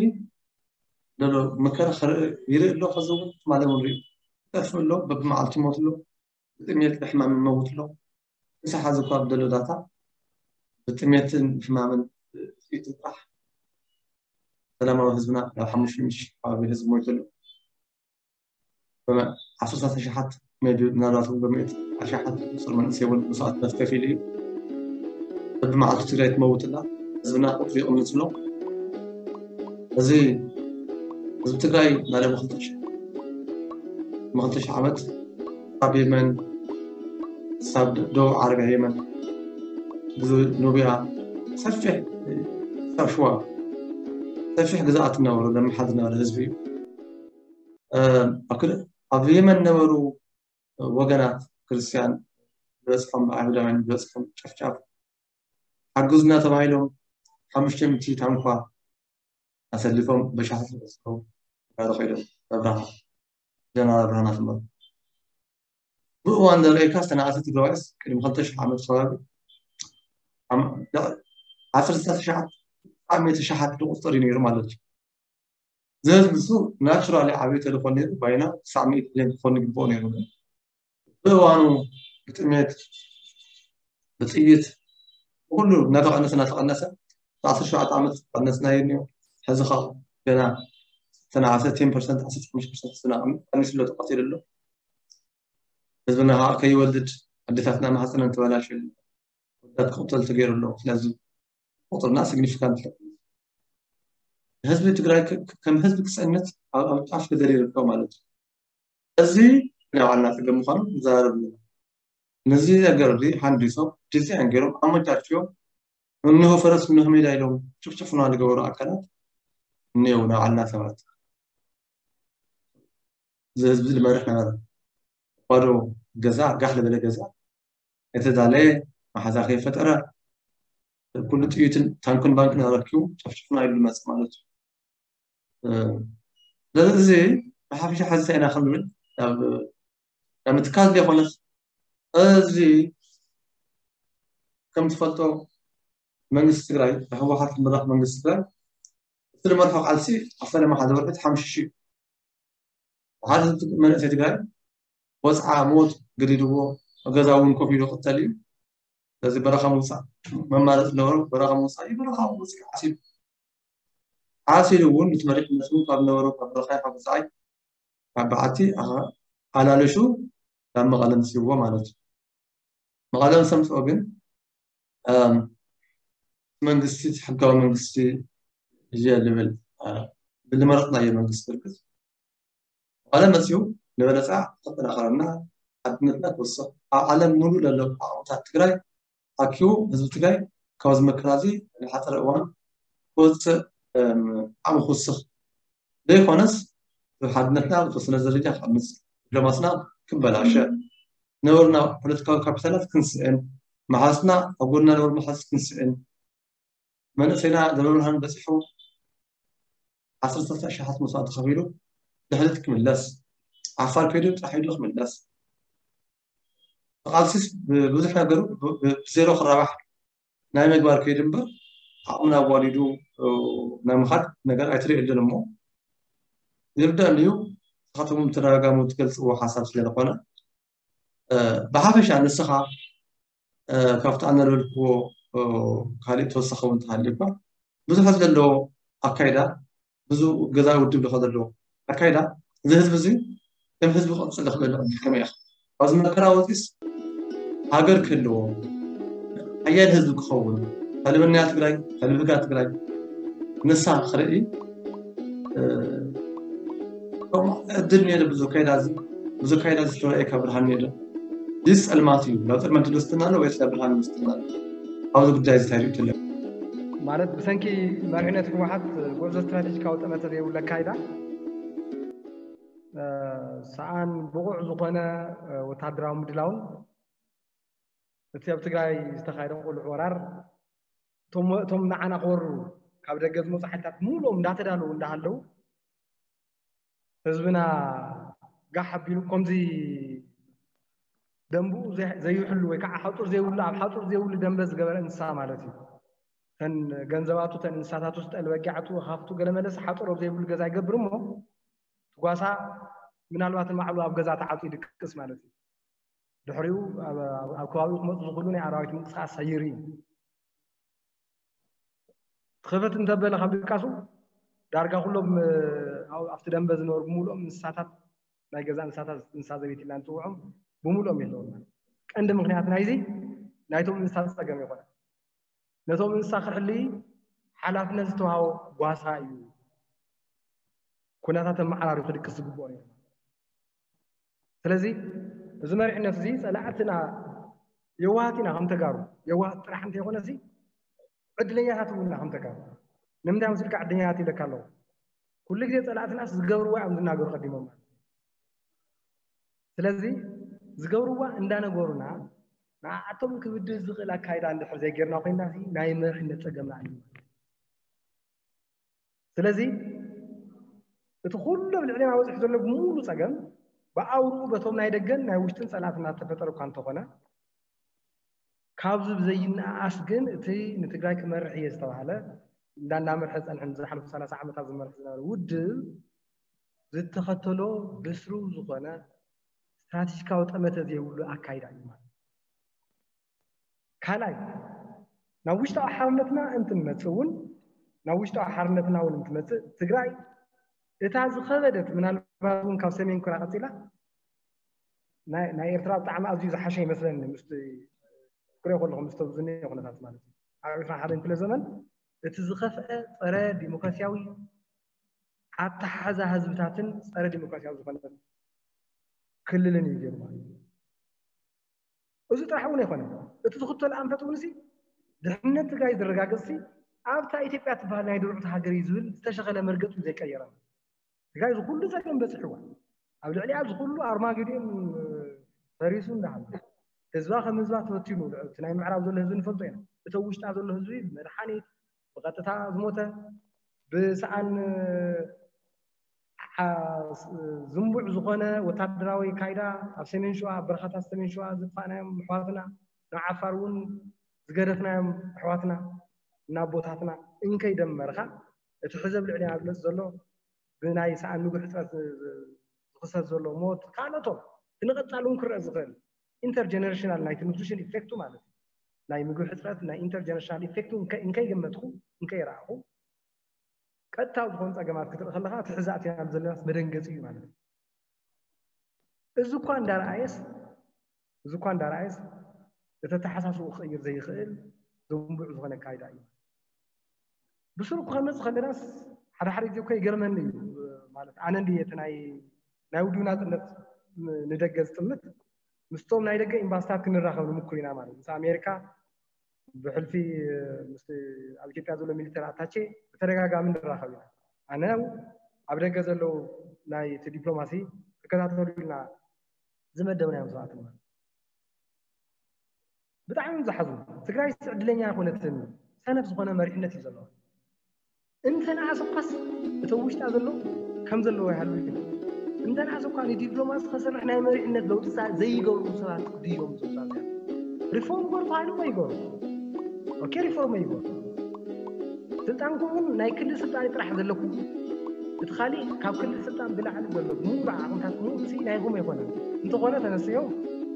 ዘሎ መከራ ክርኢ፣ ይርኢ ኣሎ። ከዚ እውን ትማሊ እውን ሪኡ ይጠፍእ ኣሎ፣ በብመዓልቱ ይሞት ኣሎ፣ ብጥሜት ብሕማም ይመውት ኣሎ። ክሳብ ሕዚ እኳ ብደሎ ዳታ ብጥሜትን ሕማምን ጥይት ጥራሕ ሰላማዊ ህዝብና ናብ ሓሙሽተ ሚእቲ ሺሕ ከባቢ ህዝቢ ሞይቱ ኣሎ። ዓሰርታት ኣሽሓት፣ maybe ምናልባት እውን ብምእቲ ኣሽሓት ዝቑጸር መንእሰይ እውን መስዋእትነት ከፊሉ እዩ። በብመዓልቱ ትግራይ ትመውት ኣላ። ህዝብና ቁጽሩ ይቕንስ ኣሎ። እዚ ህዝቢ ትግራይ ናይ ሎሚ ክልተ ሽሕ፣ ሎሚ ክልተ ሽሕ ዓመት ኣብ የመን፣ ክሳብ ደቡብ ዓረብያ የመን፣ ብዙ ኑብያ፣ ሰፊሕ፣ ክሳብ ሽዋ ሰፊሕ ግዝኣት እናበሩ ለመሓዝ ዝነበረ ህዝቢ እዩ። ኣብ የመን ነበሩ ወገናት ክርስትያን ዝበፅሖም፣ ብኣይሁዳውያን ዝበፅሖም ጨፍጫፍ ሓግዙና ተባሂሎም ሓሙሽተ ሚእቲ ታንኳ ኣሰሊፎም በሻሓት ዝቆፀሩ ተጋሩ ከይዶም። ኣብርሃ ጀነራል ኣብርሃ እናተመሩ ብእዋን ዘርእካ ዝተናእሰ ትግራዋይስ ቅድሚ ክልተ ሽሕ ዓመት ከባቢ ዓሰርተ ትሽዓተ ሚእቲ ሸሓት ዝቁፀር እዩ ነይሩ ማለት እዩ። እዚ ህዝቢ እሱ ናቹራሊ ዓብዩ ተልኮን ነይሩ ባይና ትስዓ ሚእቲ ሚልዮን ክኾን ይግብኦ ነይሩ። ብእዋኑ ብጥሜት ብጥይት ብኩሉ እናተቐነሰ እናተቐነሰ ዓሰርተ ሸውዓተ ዓመት ቀነስናዮ እኒኦ። ሕዚ ከዓ ገና ዝተናእሰ ቴን ፐርሰንት ዓሰርተ ሓሙሽተ ፐርሰንት ዝተናቐመ ቀኒሱ ኣሎ ተቐቲሉ ኣሎ። ህዝብና ከዓ ከይወልድ ኣዴታትና ማህፀነን ተበላሽዩ ኣሎ። ወዳት ክቕተል ተገይሩ ኣሎ። ስለዚ ቁፅርና ሲግኒፊካንት ህዝቢ ትግራይ ከም ህዝቢ ክፀንት ኣብ ጫፍ ክደር ይርከብ ማለት እዩ። እዚ ናይ ባዕልና ፀገም ምኳኑ ንዘራረብ ኣለና። ነዚ ነገር እዚ ሃንዲሶም ዲዛይን ገይሮም ኣመቻችዮም እንሆ ፈረስ እንሆ ሜዳ ኢሎም ጭፍጭፍና ዝገበሩ ኣካላት እኒአው ናይ ባዕልና ሰባት። እዚ ህዝቢ ዝመርሕ ነበረ። ባዶ ገዛ፣ ጋሕ ዝበለ ገዛ፣ የተዛለየ መሓዛ ከይፈጠረ ኩሉ ጥይትን ታንክን ባንክን ኣረኪቡ ጨፍጭፍና ኢሉ መፅ ማለት እዩ። ስለዚ እዚ ብሓፈሻ ሕዚ እንታይ ኢና ክንብል ናብ ምትካል ዘይኮነስ እዚ ከም ትፈልጦ መንግስቲ ትግራይ ብህወሓት ዝምራሕ መንግስቲ ትግራይ እቲ ዝመርሖ ቃልሲ ኣብ ፈለማ ሓደ ወርሒ ሓሙሽተ ሺሕ ሓደ መንእሰይ ትግራይ ወፅዓ ሞት ገዲድዎ ገዛ እውን ኮፍ ኢሉ ክተል እዩ። ስለዚ በረኻ ምውፃእ መማረፂ ነበሮ። በረኻ ምውፃእ እዩ። በረኻ ምውፃእ ዓሲሉ ዓሲሉ እውን ምስ መሪሕነቱ ካብ ነበሮ ካብ በረኻ ካብ ወፃኢ ካብ በዓቲ ኣላልሹ ናብ መቐለ ምፅእዎ ማለት እዩ። መቐለ ምስ ኣምፅኦ ግን መንግስቲ ሕጋዊ መንግስቲ እየ ዝብል ብዝመረፅናዮ መንግስቲ ብርግፅ መቐለ መፅኡ ንበለፃ ከጠናኸረና ሓድነትና ክወስኽ ኣብ ዓለም ሙሉእ ለለዉ ዓቕምታት ትግራይ ኣኪቡ ህዝቢ ትግራይ ካብዚ መከራ እዚ ንሓፀረ እዋን ክወፅእ ዓቕሚ ክውስኽ ዘይኮነስ ሓድነትና ብተወሰነ ደረጃ ክቐንስ ዲፕሎማስና ክበላሸ ነበርና ፖለቲካዊ ካፒታላት ክንስእን መሓዝትና ኣብ ጎድና ነበሩ መሓዝ ክንስእን መንእሰይና ዘመብርሃን በፂሑ ዓሰርተ ኣሽሓት መስዋእቲ ከፊሉ ድሕሪት ክምለስ ዓፋር ከይዱ ጥራሕ ኢሉ ክምለስ ተቃልሲስ ብብዙሕ ነገሩ ብዜሮ ክረባሕ ናይ ምግባር ከይዱ እምበር ዓቕምና ኣዋሊዱ ናይ ምኻድ ነገር ኣይትሪእልን እሞ ይርዳእኒ እዩ። ንስኻትኩም ተደጋጋሚ ትገልፅዎ ሓሳብ ስለዝኾነ ብሓፈሻ ንስኻ ካብቲ ኣነ ዝበልክዎ ካሊእ ተወሳኺ እውን ተሃልዩ እኳ ብዙሕ ዘለዎ ኣካይዳ ብዙ ገዛ ውድብ ልኸ ዘለዎ ኣካይዳ እዚ ህዝቢ እዚ ከም ህዝቢ ክቕፅል ዝኽእል ዕድል ከመይ ኢኻ ኣብዚ መከራ ወፂስ ሃገር ክህልዎ ሓያል ህዝቢ ክኸውን ከልብናያ ትግራይ ከልብጋ ትግራይ ንሳ ክርኢ እድል ነይሩ ብዙ ካይዳ ብዙ ካይዳ ዝተረኣየ ካብ ብርሃን ነይሩ ይስ ጸልማት እዩ ናብ ጸልማት ዝወስድና ኣሎ ወይስ ናብ ብርሃን ዝወስድና ኣሎ ኣብዚ ጉዳይ እዚ ታሪኡ ትለ ማለት ብሰንኪ መሪሕነት ህወሓት ጉዕዞ ስትራቴጂካዊ ጠመተ ዘይብሉ ኣካይዳ ሰኣን ብቑዕ ዝኾነ ወታደራዊ ምድላውን እቲ ኣብ ትግራይ ዝተኻየደ ቁሉዕ ወራር እቶም ንዓና ክወሩ ካብ ደገ ዝመፁ ሓይልታት ሙሉኦም እንዳተዳለዉ እንዳሃለዉ ህዝብና ጋሕ ኣቢሉ ከምዚ ደንብኡ ዘይሕሉ ወይ ከዓ ሓፁር ዘይብሉ ኣብ ሓፁር ዘይብሉ ደንበ ዝገበረ እንስሳ ማለት እዩ። እተን ገንዘባቱ እተን እንስሳታቱ ዝጠልበጊዓቱ ሃፍቱ ገለመለስ ሓፁር ኣብ ዘይብሉ ገዛ ይገብር እሞ ጓሳ ምናልባት ንባዕሉ ኣብ ገዛ ተዓፁ ይድቅስ ማለት እዩ። ድሕሪኡ ኣብ ከባቢኡ ክመፁ ዝኽእሉ ናይ ኣራዊት ምንቅስቃስ ሰይሩ እዩ። ትኸፈት እንተበለ ካብ ድቃሱ ዳርጋ ኩሎም ኣብቲ ደንበ ዝነበሩ ብምሉኦም እንስሳታት ናይ ገዛ እንስሳታት እንስሳ ዘቤት ኢልና ንፅውዖም ብምሉኦም የለውና። ቀንዲ ምክንያት ናይዚ ናይቶም እንስሳ ፀገም ይኮነ ነቶም እንስሳ ክሕሊ ሓላፍነት ዝተዋሃቦ ጓሳ እዩ። ኩነታት ኣመዓራሪ ክድቅስ ዝግብኦ እዩ። ስለዚ እዚ መሪሕነት እዚ ፀላዕትና የዋሃት ኢና ከም ተጋሩ። የዋሃት ጥራሕ እንተይኮነሲ ዕድለኛታት እውን ኢና ከም ተጋሩ። ንምንታይ መሲልካ ዕድለኛታት ኢለካ ኣለኹ? ኩሉ ግዜ ጸላእትናስ ዝገብርዋ እዮም ዝናገሩ ቀዲሞም ማለት እዩ። ስለዚ ዝገብርዋ እንዳነገሩና ንዓኣቶም ክብድህ ዝኽእል ኣካይዳ እንድሕር ዘይጌርና ኮይንና ናይ መሪሕነት ጸገምና እዩ። ስለዚ እቲ ኩሉ ኣብ ልዕሌና በፂሑ ዘሎ ብሙሉ ፀገም ብኣውርኡ በቶም ናይ ደገን ናይ ውሽጥን ፀላእትና ዝተፈጠረ እኳ እንተኾነ ካብዚ ብዘይነኣኣስ ግን እቲ ንትግራይ ክመርሕ እየ ዝተባሃለ እንዳናመርሐ ዝፀንሐ ንዝሓለፉ ሰላሳ ዓመታት ዝመርሕ ዝነበረ ውድብ ዝተኸተሎ ብስሩ ዝኾነ ስትራቴጂካዊ ጠመተ ዘይብሉ ኣካይዳ እዩ ማለት። ካልኣይ ናብ ውሽጣዊ ሓርነትና እንትንመፅእ እውን ናብ ውሽጣዊ ሓርነትና እውን እንትመፅእ ትግራይ እታ ዝኸበደት ምናልባት እውን ካብ ሰሜን ኮራ ቀፂላ ናይ ኤርትራ ብጣዕሚ ኣዝዩ ዝሓሸ ይመስለኒ ምስ ክሪኦ ከለኹ ምስ ዝኒኦ ኩነታት ማለት እዩ። ኣብ ዕስራን ሓደን ክፍለ ዘመን እቲ ዝኸፍአ ፀረ ዲሞክራሲያዊ ኣተሓሕዛ ህዝብታትን ፀረ ዲሞክራሲያዊ ዝኾነ ክልልን እዩ ገይሩ ማለት እዩ። እዚ ጥራሕ እውን ኣይኮነን። እቲ ዝኽተሎ ኣንፈት እውን ሲ ድሕነት ትግራይ ዝረጋገጽ ሲ ኣብታ ኢትዮጵያ ትበሃል ናይ ድሩዕቲ ሃገር እዩ ዝብል ዝተሸኸለ መርገጹ ዘይቀየረ ትግራይ ዝኩሉ ጸገም በጽሕዋ ኣብ ልዕሊኣ ዝኩሉ ኣርማጌዶን ፈሪሱ እንዳሃለ ህዝባ ከም ህዝባ ተበቲኑ እቲ ናይ ምዕራብ ዘሎ ህዝቢ ንፈልጦ ኢና። እቲ ውሽጣ ዘሎ ህዝቢ ብመድሓኒት ብቐጥታ ዝሞተ ብሰኣን ዝንቡዕ ዝኾነ ወታደራዊ ካይዳ ኣብ ሰሜን ሸዋ ኣብ በረኻታት ሰሜን ሸዋ ዝጥፋእናዮም ኣሕዋትና ናብ ዓፋር እውን ዝገደፍናዮም ኣሕዋትና እና ኣቦታትና እንከይ ደመርካ እቲ ሕዘብ ልዕሊና ዝመፅ ዘሎ ብናይ ሰኣን ምግቢ ሕፅረት ዝኽሰት ዘሎ ሞት ካልኦቶም ንቐፃሊ እውን ክረአ ዝኽእል ኢንተርጀነሬሽናል ናይ ኒትሪሽን ኢፌክቱ ማለት እዩ። ናይ ምግቢ ሕፅረት ናይ ኢንተርጀነሬሽናል ኢፌክቱ እንከይ ገመትኩ እንከይ ረኣኹ ቀጥታዊ ዝኾኑ ፀገማት ክትርኢ ከለካ እቲ ሕዚ ኣቲና ዘለናስ መደንገፂ እዩ ማለት እዩ። እዚ እኳ እንዳረኣየስ እዚ እኳ እንዳረኣየስ እቲ ኣተሓሳስቡ ክቕይር ዘይኽእል ዝንቡዕ ዝኾነ ኣካይዳ እዩ። ብስሩ ክኸመፅ ከለናስ ሓደ ሓደ ግዜ እኮ ይገርመኒ እዩ ማለት ኣነ እንዲ እቲ ናይ ናይ ውድብ ናፅነት ንደገ ዝጥምት ምስቶም ናይ ደገ ኤምባስታት ክንራኸብ ንምኩር ኢና ማለት ምስ ኣሜሪካ ብሕልፊ ምስ ኣብ ኢትዮጵያ ዘሎ ሚሊተሪ ኣታቼ ብተደጋጋሚ ንራኸብ ኢና። ኣነ ኣብ ደገ ዘለዉ ናይ እቲ ዲፕሎማሲ ክከታተሉ ኢልና ዝመደብናዮም ሰባት ማለት ብጣዕሚ እዮም ዝሓዝኑ። ትግራይ ዕድለኛ ኣይኮነትን፣ ሰነፍ ዝኾነ መሪሕነት እዩ ዘለዋ። እንተ ንኣስ እኳስ እቶም ውሽጣ ዘለዉ ከም ዘለዉ ይሃልዉ እዩ። እንተ ንኣስ እኳ ንዲፕሎማሲ ከሰርሕ ናይ መሪሕነት ለውጢ ዘይገብሩ ሰባት ክድዮም ዝብሉ ሪፎርም ገሩ ተባሂሉ እኮ ይገሩ። ኦኬ ሪፎርም ይገሩ። ስልጣንኩም እውን ናይ ክልል ስልጣን ጥራሕ ዘለኩም እቲ ካሊእ ካብ ክልል ስልጣን ብላዕሊ ዘሎ ብምሉእ ዓቕምታት ምሉእ ናይኹም ኣይኮነን። እንተኾነ ተነስዮም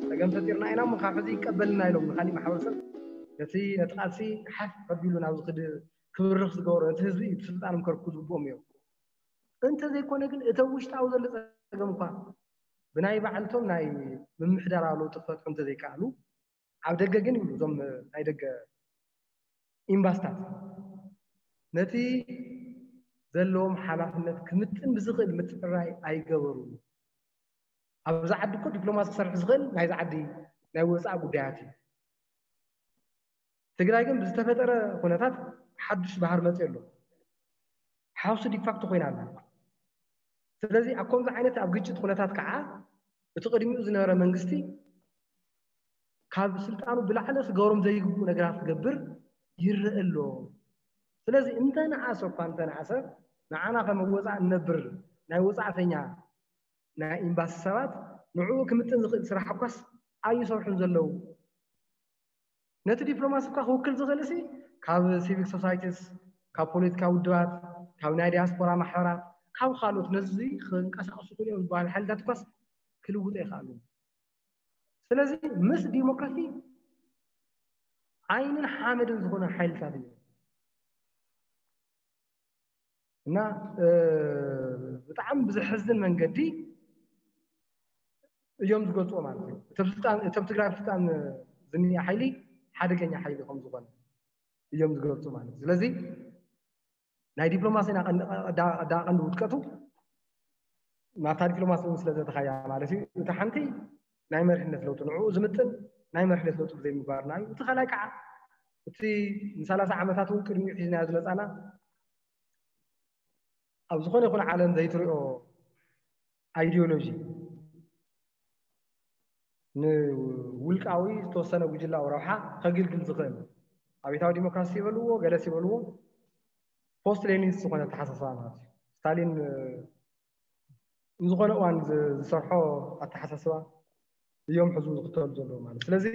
ፀገም ፈጢርና ኢና እሞ ካብ ሕዚ ይቀበልና ኢሎም ንካሊእ ማሕበረሰብ ነቲ ነቲ ቃልሲ ሓፍ ኣቢሉ ናብ ዝኽድ ክብርኽ ዝገበሩ ነቲ ህዝቢ እዩ ብስልጣኖም ከርኩ ዝግብኦም እዮም። እንተዘይኮነ ግን እቶም ውሽጣዊ ዘሎ ፀገም እኳ ብናይ ባዕልቶም ናይ ምምሕዳራዊ ለውጢ ክፈትሑ እንተዘይከኣሉ ኣብ ደገ ግን ይብሉ እዞም ናይ ደገ ኢምባስታት ነቲ ዘለዎም ሓላፍነት ክምጥን ብዝኽእል ምትዕራይ ኣይገበሩን። ኣብዚ ዓዲ እኮ ዲፕሎማሲ ክሰርሕ ዝኽእል ናይዚ ዓዲ ናይ ወፃኢ ጉዳያት እዩ። ትግራይ ግን ብዝተፈጠረ ኩነታት ሓዱሽ ባህር መፅኡ ኣሎ። ሓውሲ ዲፋክቶ ኮይና ኣላ። ስለዚ ኣብ ከምዚ ዓይነት ኣብ ግጭት ኩነታት ከዓ እቲ ቅድሚኡ ዝነበረ መንግስቲ ካብ ስልጣኑ ብላዕሊ ክገብሮም ዘይግብኡ ነገራት ክገብር ይረአ ኣሎ። ስለዚ እንተነኣሰ እኳ እንተነኣሰ ንዓና ከም ወፃእ እንነብር ናይ ወፃእተኛ ናይ ኤምባሲ ሰባት ንዕኡ ክምጥን ዝኽእል ስራሕ እኳስ ኣይሰርሑን ዘለዉ። ነቲ ዲፕሎማሲ እኳ ክውክል ዝኽእል ሲ ካብ ሲቪክ ሶሳይቲስ፣ ካብ ፖለቲካ ውድባት፣ ካብ ናይ ዲያስፖራ ማሕበራት፣ ካብ ካልኦት ነዚ ክንቀሳቀሱ ክእሉ እዮም ዝበሃሉ ሓይልታት እኳስ ክልውጦ ይኽኣሉ። ስለዚ ምስ ዲሞክራሲ ዓይንን ሓመድን ዝኾነ ሓይልታት እዩ እና ብጣዕሚ ብዘሕዝን መንገዲ እዮም ዝገልፅዎ ማለት እዩ። እቶም ትግራይ ስልጣን ዝኒአ ሓይሊ ሓደገኛ ሓይሊ ከም ዝኾነ እዮም ዝገልፁ ማለት እዩ። ስለዚ ናይ ዲፕሎማሲ ቀንዲ ውድቀቱ ናብታ ዲፕሎማሲ እውን ስለዘተኻያ ማለት እዩ። እታ ሓንቲ ናይ መሪሕነት ለውጢ ንዕኡ ዝምጥን ናይ መሪሕነት ለውጢ ብዘይምግባርና እዩ። እቲ ካልኣይ ከዓ እቲ ንሰላሳ ዓመታት እውን ቅድሚኡ ሒዝናዮ ዝመፃና ኣብ ዝኾነ ይኹን ዓለም ዘይትሪኦ ኣይዲዮሎጂ ንውልቃዊ ዝተወሰነ ጉጅላዊ ረብሓ ከግልግል ዝኽእል ኣብዮታዊ ዲሞክራሲ ይበልዎ ገለስ ይበልዎ ፖስት ሌኒንስ ዝኾነ ኣተሓሳስባ ማለት እዩ። ስታሊን ንዝኾነ እዋን ዝሰርሖ ኣተሓሳስባ እዮም ሕዙ ዝኽተሉ ዘለዉ ማለት። ስለዚ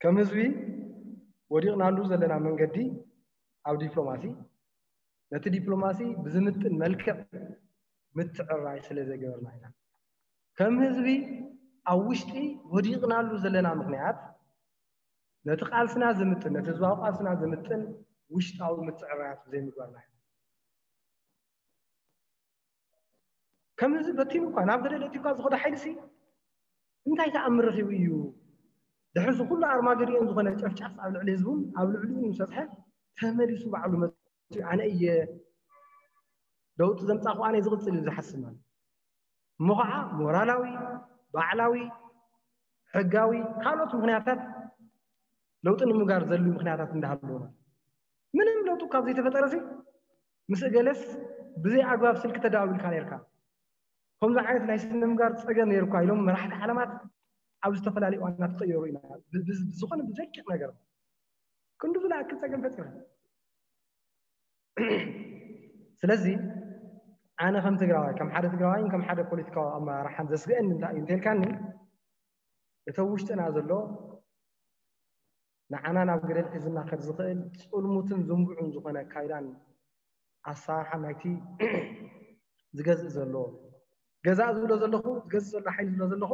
ከም ህዝቢ ወዲቕናሉ ዘለና መንገዲ ኣብ ዲፕሎማሲ ነቲ ዲፕሎማሲ ብዝምጥን መልክዕ ምትዕራይ ስለ ዘይገበርና ኢና። ከም ህዝቢ ኣብ ውሽጢ ወዲቕናሉ ዘለና ምኽንያት ነቲ ቃልስና ዝምጥን ነቲ ህዝባዊ ቃልስና ዝምጥን ውሽጣዊ ምትዕራያት ብዘይምግባርና ኢና። ከም ህዝቢ በቲኑ እኳ ናብ ገደል እትኳ ዝኸደ ሓይልሲ እንታይ ተኣምር ረኺቡ እዩ? ድሕሪ እዚ ኩሉ ኣርማገዲዮን ዝኾነ ጨፍጫፍ ኣብ ልዕሊ ህዝቡን ኣብ ልዕሊኡ ምስ በፅሐ ተመሊሱ ባዕሉ መፅኡ ኣነ እየ ለውጢ ዘምፃኹ ኣነ ዝቕፅል እዩ ዝሓስብ ማለት እሞ ከዓ ሞራላዊ ባዕላዊ ሕጋዊ ካልኦት ምክንያታት ለውጢ ንምጋር ዘድልዩ ምክንያታት እንዳሃለውና ምንም ለውጢ ካብ ዘይተፈጠረ ሲ ምስ እገለስ ብዘይ ኣግባብ ስልኪ ተዳውልካ ነርካ ከምዚ ዓይነት ናይ ስነ ምግባር ፀገም ነርኳ ኢሎም መራሕቲ ዓለማት ኣብ ዝተፈላለዩ እዋናት ክቀየሩ ኢና ዝኾነ ብዘቂቕ ነገር ክንዱ ዝለኣክል ፀገም ፈጢርካ ስለዚ ኣነ ከም ትግራዋይ ከም ሓደ ትግራዋይን ከም ሓደ ፖለቲካዊ ኣመራርሓን ዘስግአኒ እንታይ እዩ እንተልካኒ እተብ ውሽጥና ዘሎ ንዓና ናብ ገደል ሒዝና ከድ ዝኽእል ፅልሙትን ዝንቡዑን ዝኾነ ኣካይዳን ኣሰራርሓ ናይቲ ዝገዝእ ዘሎ ገዛእ ዝብሎ ዘለኹ ዝገዝእ ዘሎ ሓይሊ ዝብሎ ዘለኹ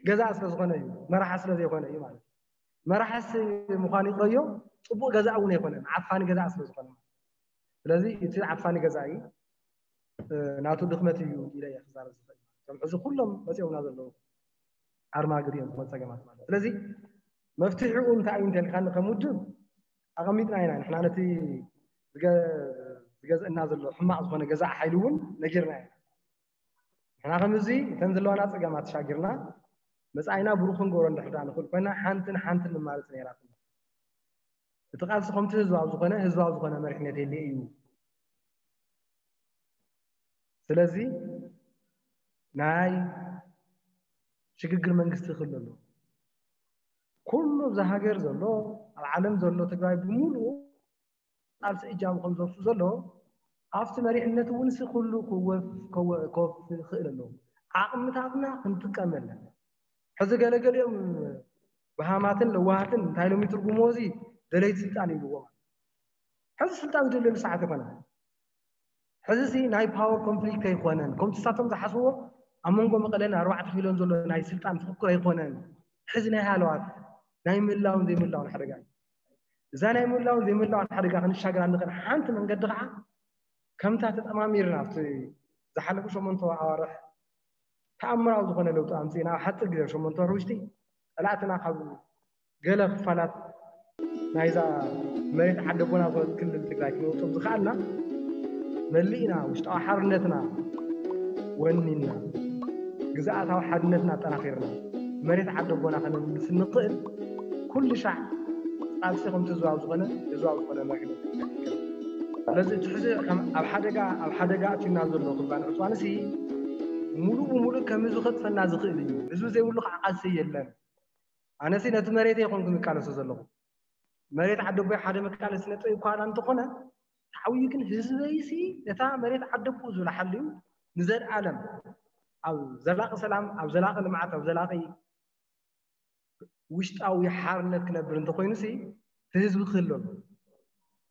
ገዛእ ስለ ዝኾነ እዩ መራሓ ስለ ዘይኮነ እዩ ማለት እዩ መራሕስ ምዃኑ ይቕረዮ ፅቡቕ ገዛእ እውን ኣይኮነን ዓፋኒ ገዛእ ስለ ዝኾነ ስለዚ እቲ ዓፋኒ ገዛኢ ናቱ ድኽመት እዩ ኢለ እየ ክዛረብ ዝኽእል ከም ሕዚ ኩሎም መፅኦምና ዘለዉ ኣርማግዲ እዮም ዝኾኑ ፀገማት ማለት ስለዚ መፍትሒኡ እንታይ እዩ እንተልካኒ ከም ውድብ ኣቐሚጥና ኢና ንሕና ነቲ ዝገዝእና ዘሎ ሕማቕ ዝኾነ ገዛእ ሓይሊ እውን ነጊርና ኢና ንሕና ከምዚ እተን ዘለዋና ፀገማት ተሻጊርና መፃኢና ብሩኽ ክንገብሮ እንድሕር ንኽእል ኮይና ሓንትን ሓንትን ንማርፅ ነይራትና እቲ ቃልሲ ከምቲ ህዝባዊ ዝኾነ ህዝባዊ ዝኾነ መሪሕነት የለ እዩ ስለዚ ናይ ሽግግር መንግስቲ ክህሉ ኣሎ ኩሉ ኣብዛ ሃገር ዘሎ ኣብ ዓለም ዘሎ ትግራይ ብምሉኡ ቃልሲ እጃሙ ከም ዘውፍ ዘሎ ኣብቲ መሪሕነት እውን ሲ ኩሉ ክወፍ ከወ- ከወፍ ይኽእል ኣለዎ ዓቕምታትና ክንጥቀም ኣለና ሕዚ ገለገሊኦም ብሃማትን ለዋሃትን እንታይ ኢሎም ይትርጉምዎ እዚ ደለይቲ ስልጣን ይብልዎ ሕዚ ስልጣን ዝደልየሉ ሰዓት ይኮነ ሕዚ ሲ ናይ ፓወር ኮንፍሊክት ኣይኮነን ከምቲ ሳቶም ዝሓስብዎ ኣብ መንጎ መቐለን ኣርባዕተ ኪሎን ዘሎ ናይ ስልጣን ፍክክር ኣይኮነን ሕዚ ናይ ሃለዋት ናይ ምህላውን ዘይምህላውን ሓደጋ እዩ እዛ ናይ ምህላውን ዘይምህላውን ሓደጋ ክንሻገር ንኽእል ሓንቲ መንገዲ ከዓ ከምታ ተጠማሚርና ኣብቲ ዝሓለፉ ሸሞንተ ኣዋርሕ ተኣምራዊ ዝኾነ ለውጢ ኣምፅእና ኣብ ሓፂር ግዜ ሸሞንተ ወርሒ ውሽጢ ፀላእትና ካብ ገለ ክፋላት ናይዛ መሬት ዓደቦና ዝኾነት ክልል ትግራይ ክነውፅኦም ዝኸኣልና መሊእና ውሽጣዊ ሓርነትና ወኒንና ግዝኣታዊ ሓድነትና ኣጠናኺርና መሬት ዓደቦና ከነምልስ እንኽእል ኩሉ ሻዕ ቃልሲ ከምቲ ህዝባዊ ዝኾነ ህዝባዊ ዝኾነ መሪሕነት ስለዚ እቲ ሕዚ ኣብ ሓደጋ ኣብ ሓደጋ ኣትዩና ዘሎ ክባን ዕፅዋንሲ ሙሉእ ብሙሉእ ከም ህዝቢ ከጥፈና ዝኽእል እዩ ህዝቢ ዘይብሉ ከዓ ቃልሲ የለን ኣነሲ ነቲ መሬት ይኮንኩ ዝቃለሶ ዘለኹ መሬት ዓደቦይ ሓደ መቃለሲ ነጥብ ይኳላ እንተኾነ ተዓብዩ ግን ህዝበይሲ ነታ መሬት ዓደቦ ዝብላ ሓልዩ ንዘለኣለም ኣብ ዘላቂ ሰላም ኣብ ዘላቂ ልምዓት ኣብ ዘላቂ ውሽጣዊ ሓርነት ክነብር እንተኮይኑሲ እቲ ህዝቢ ክህሉ ኣሎ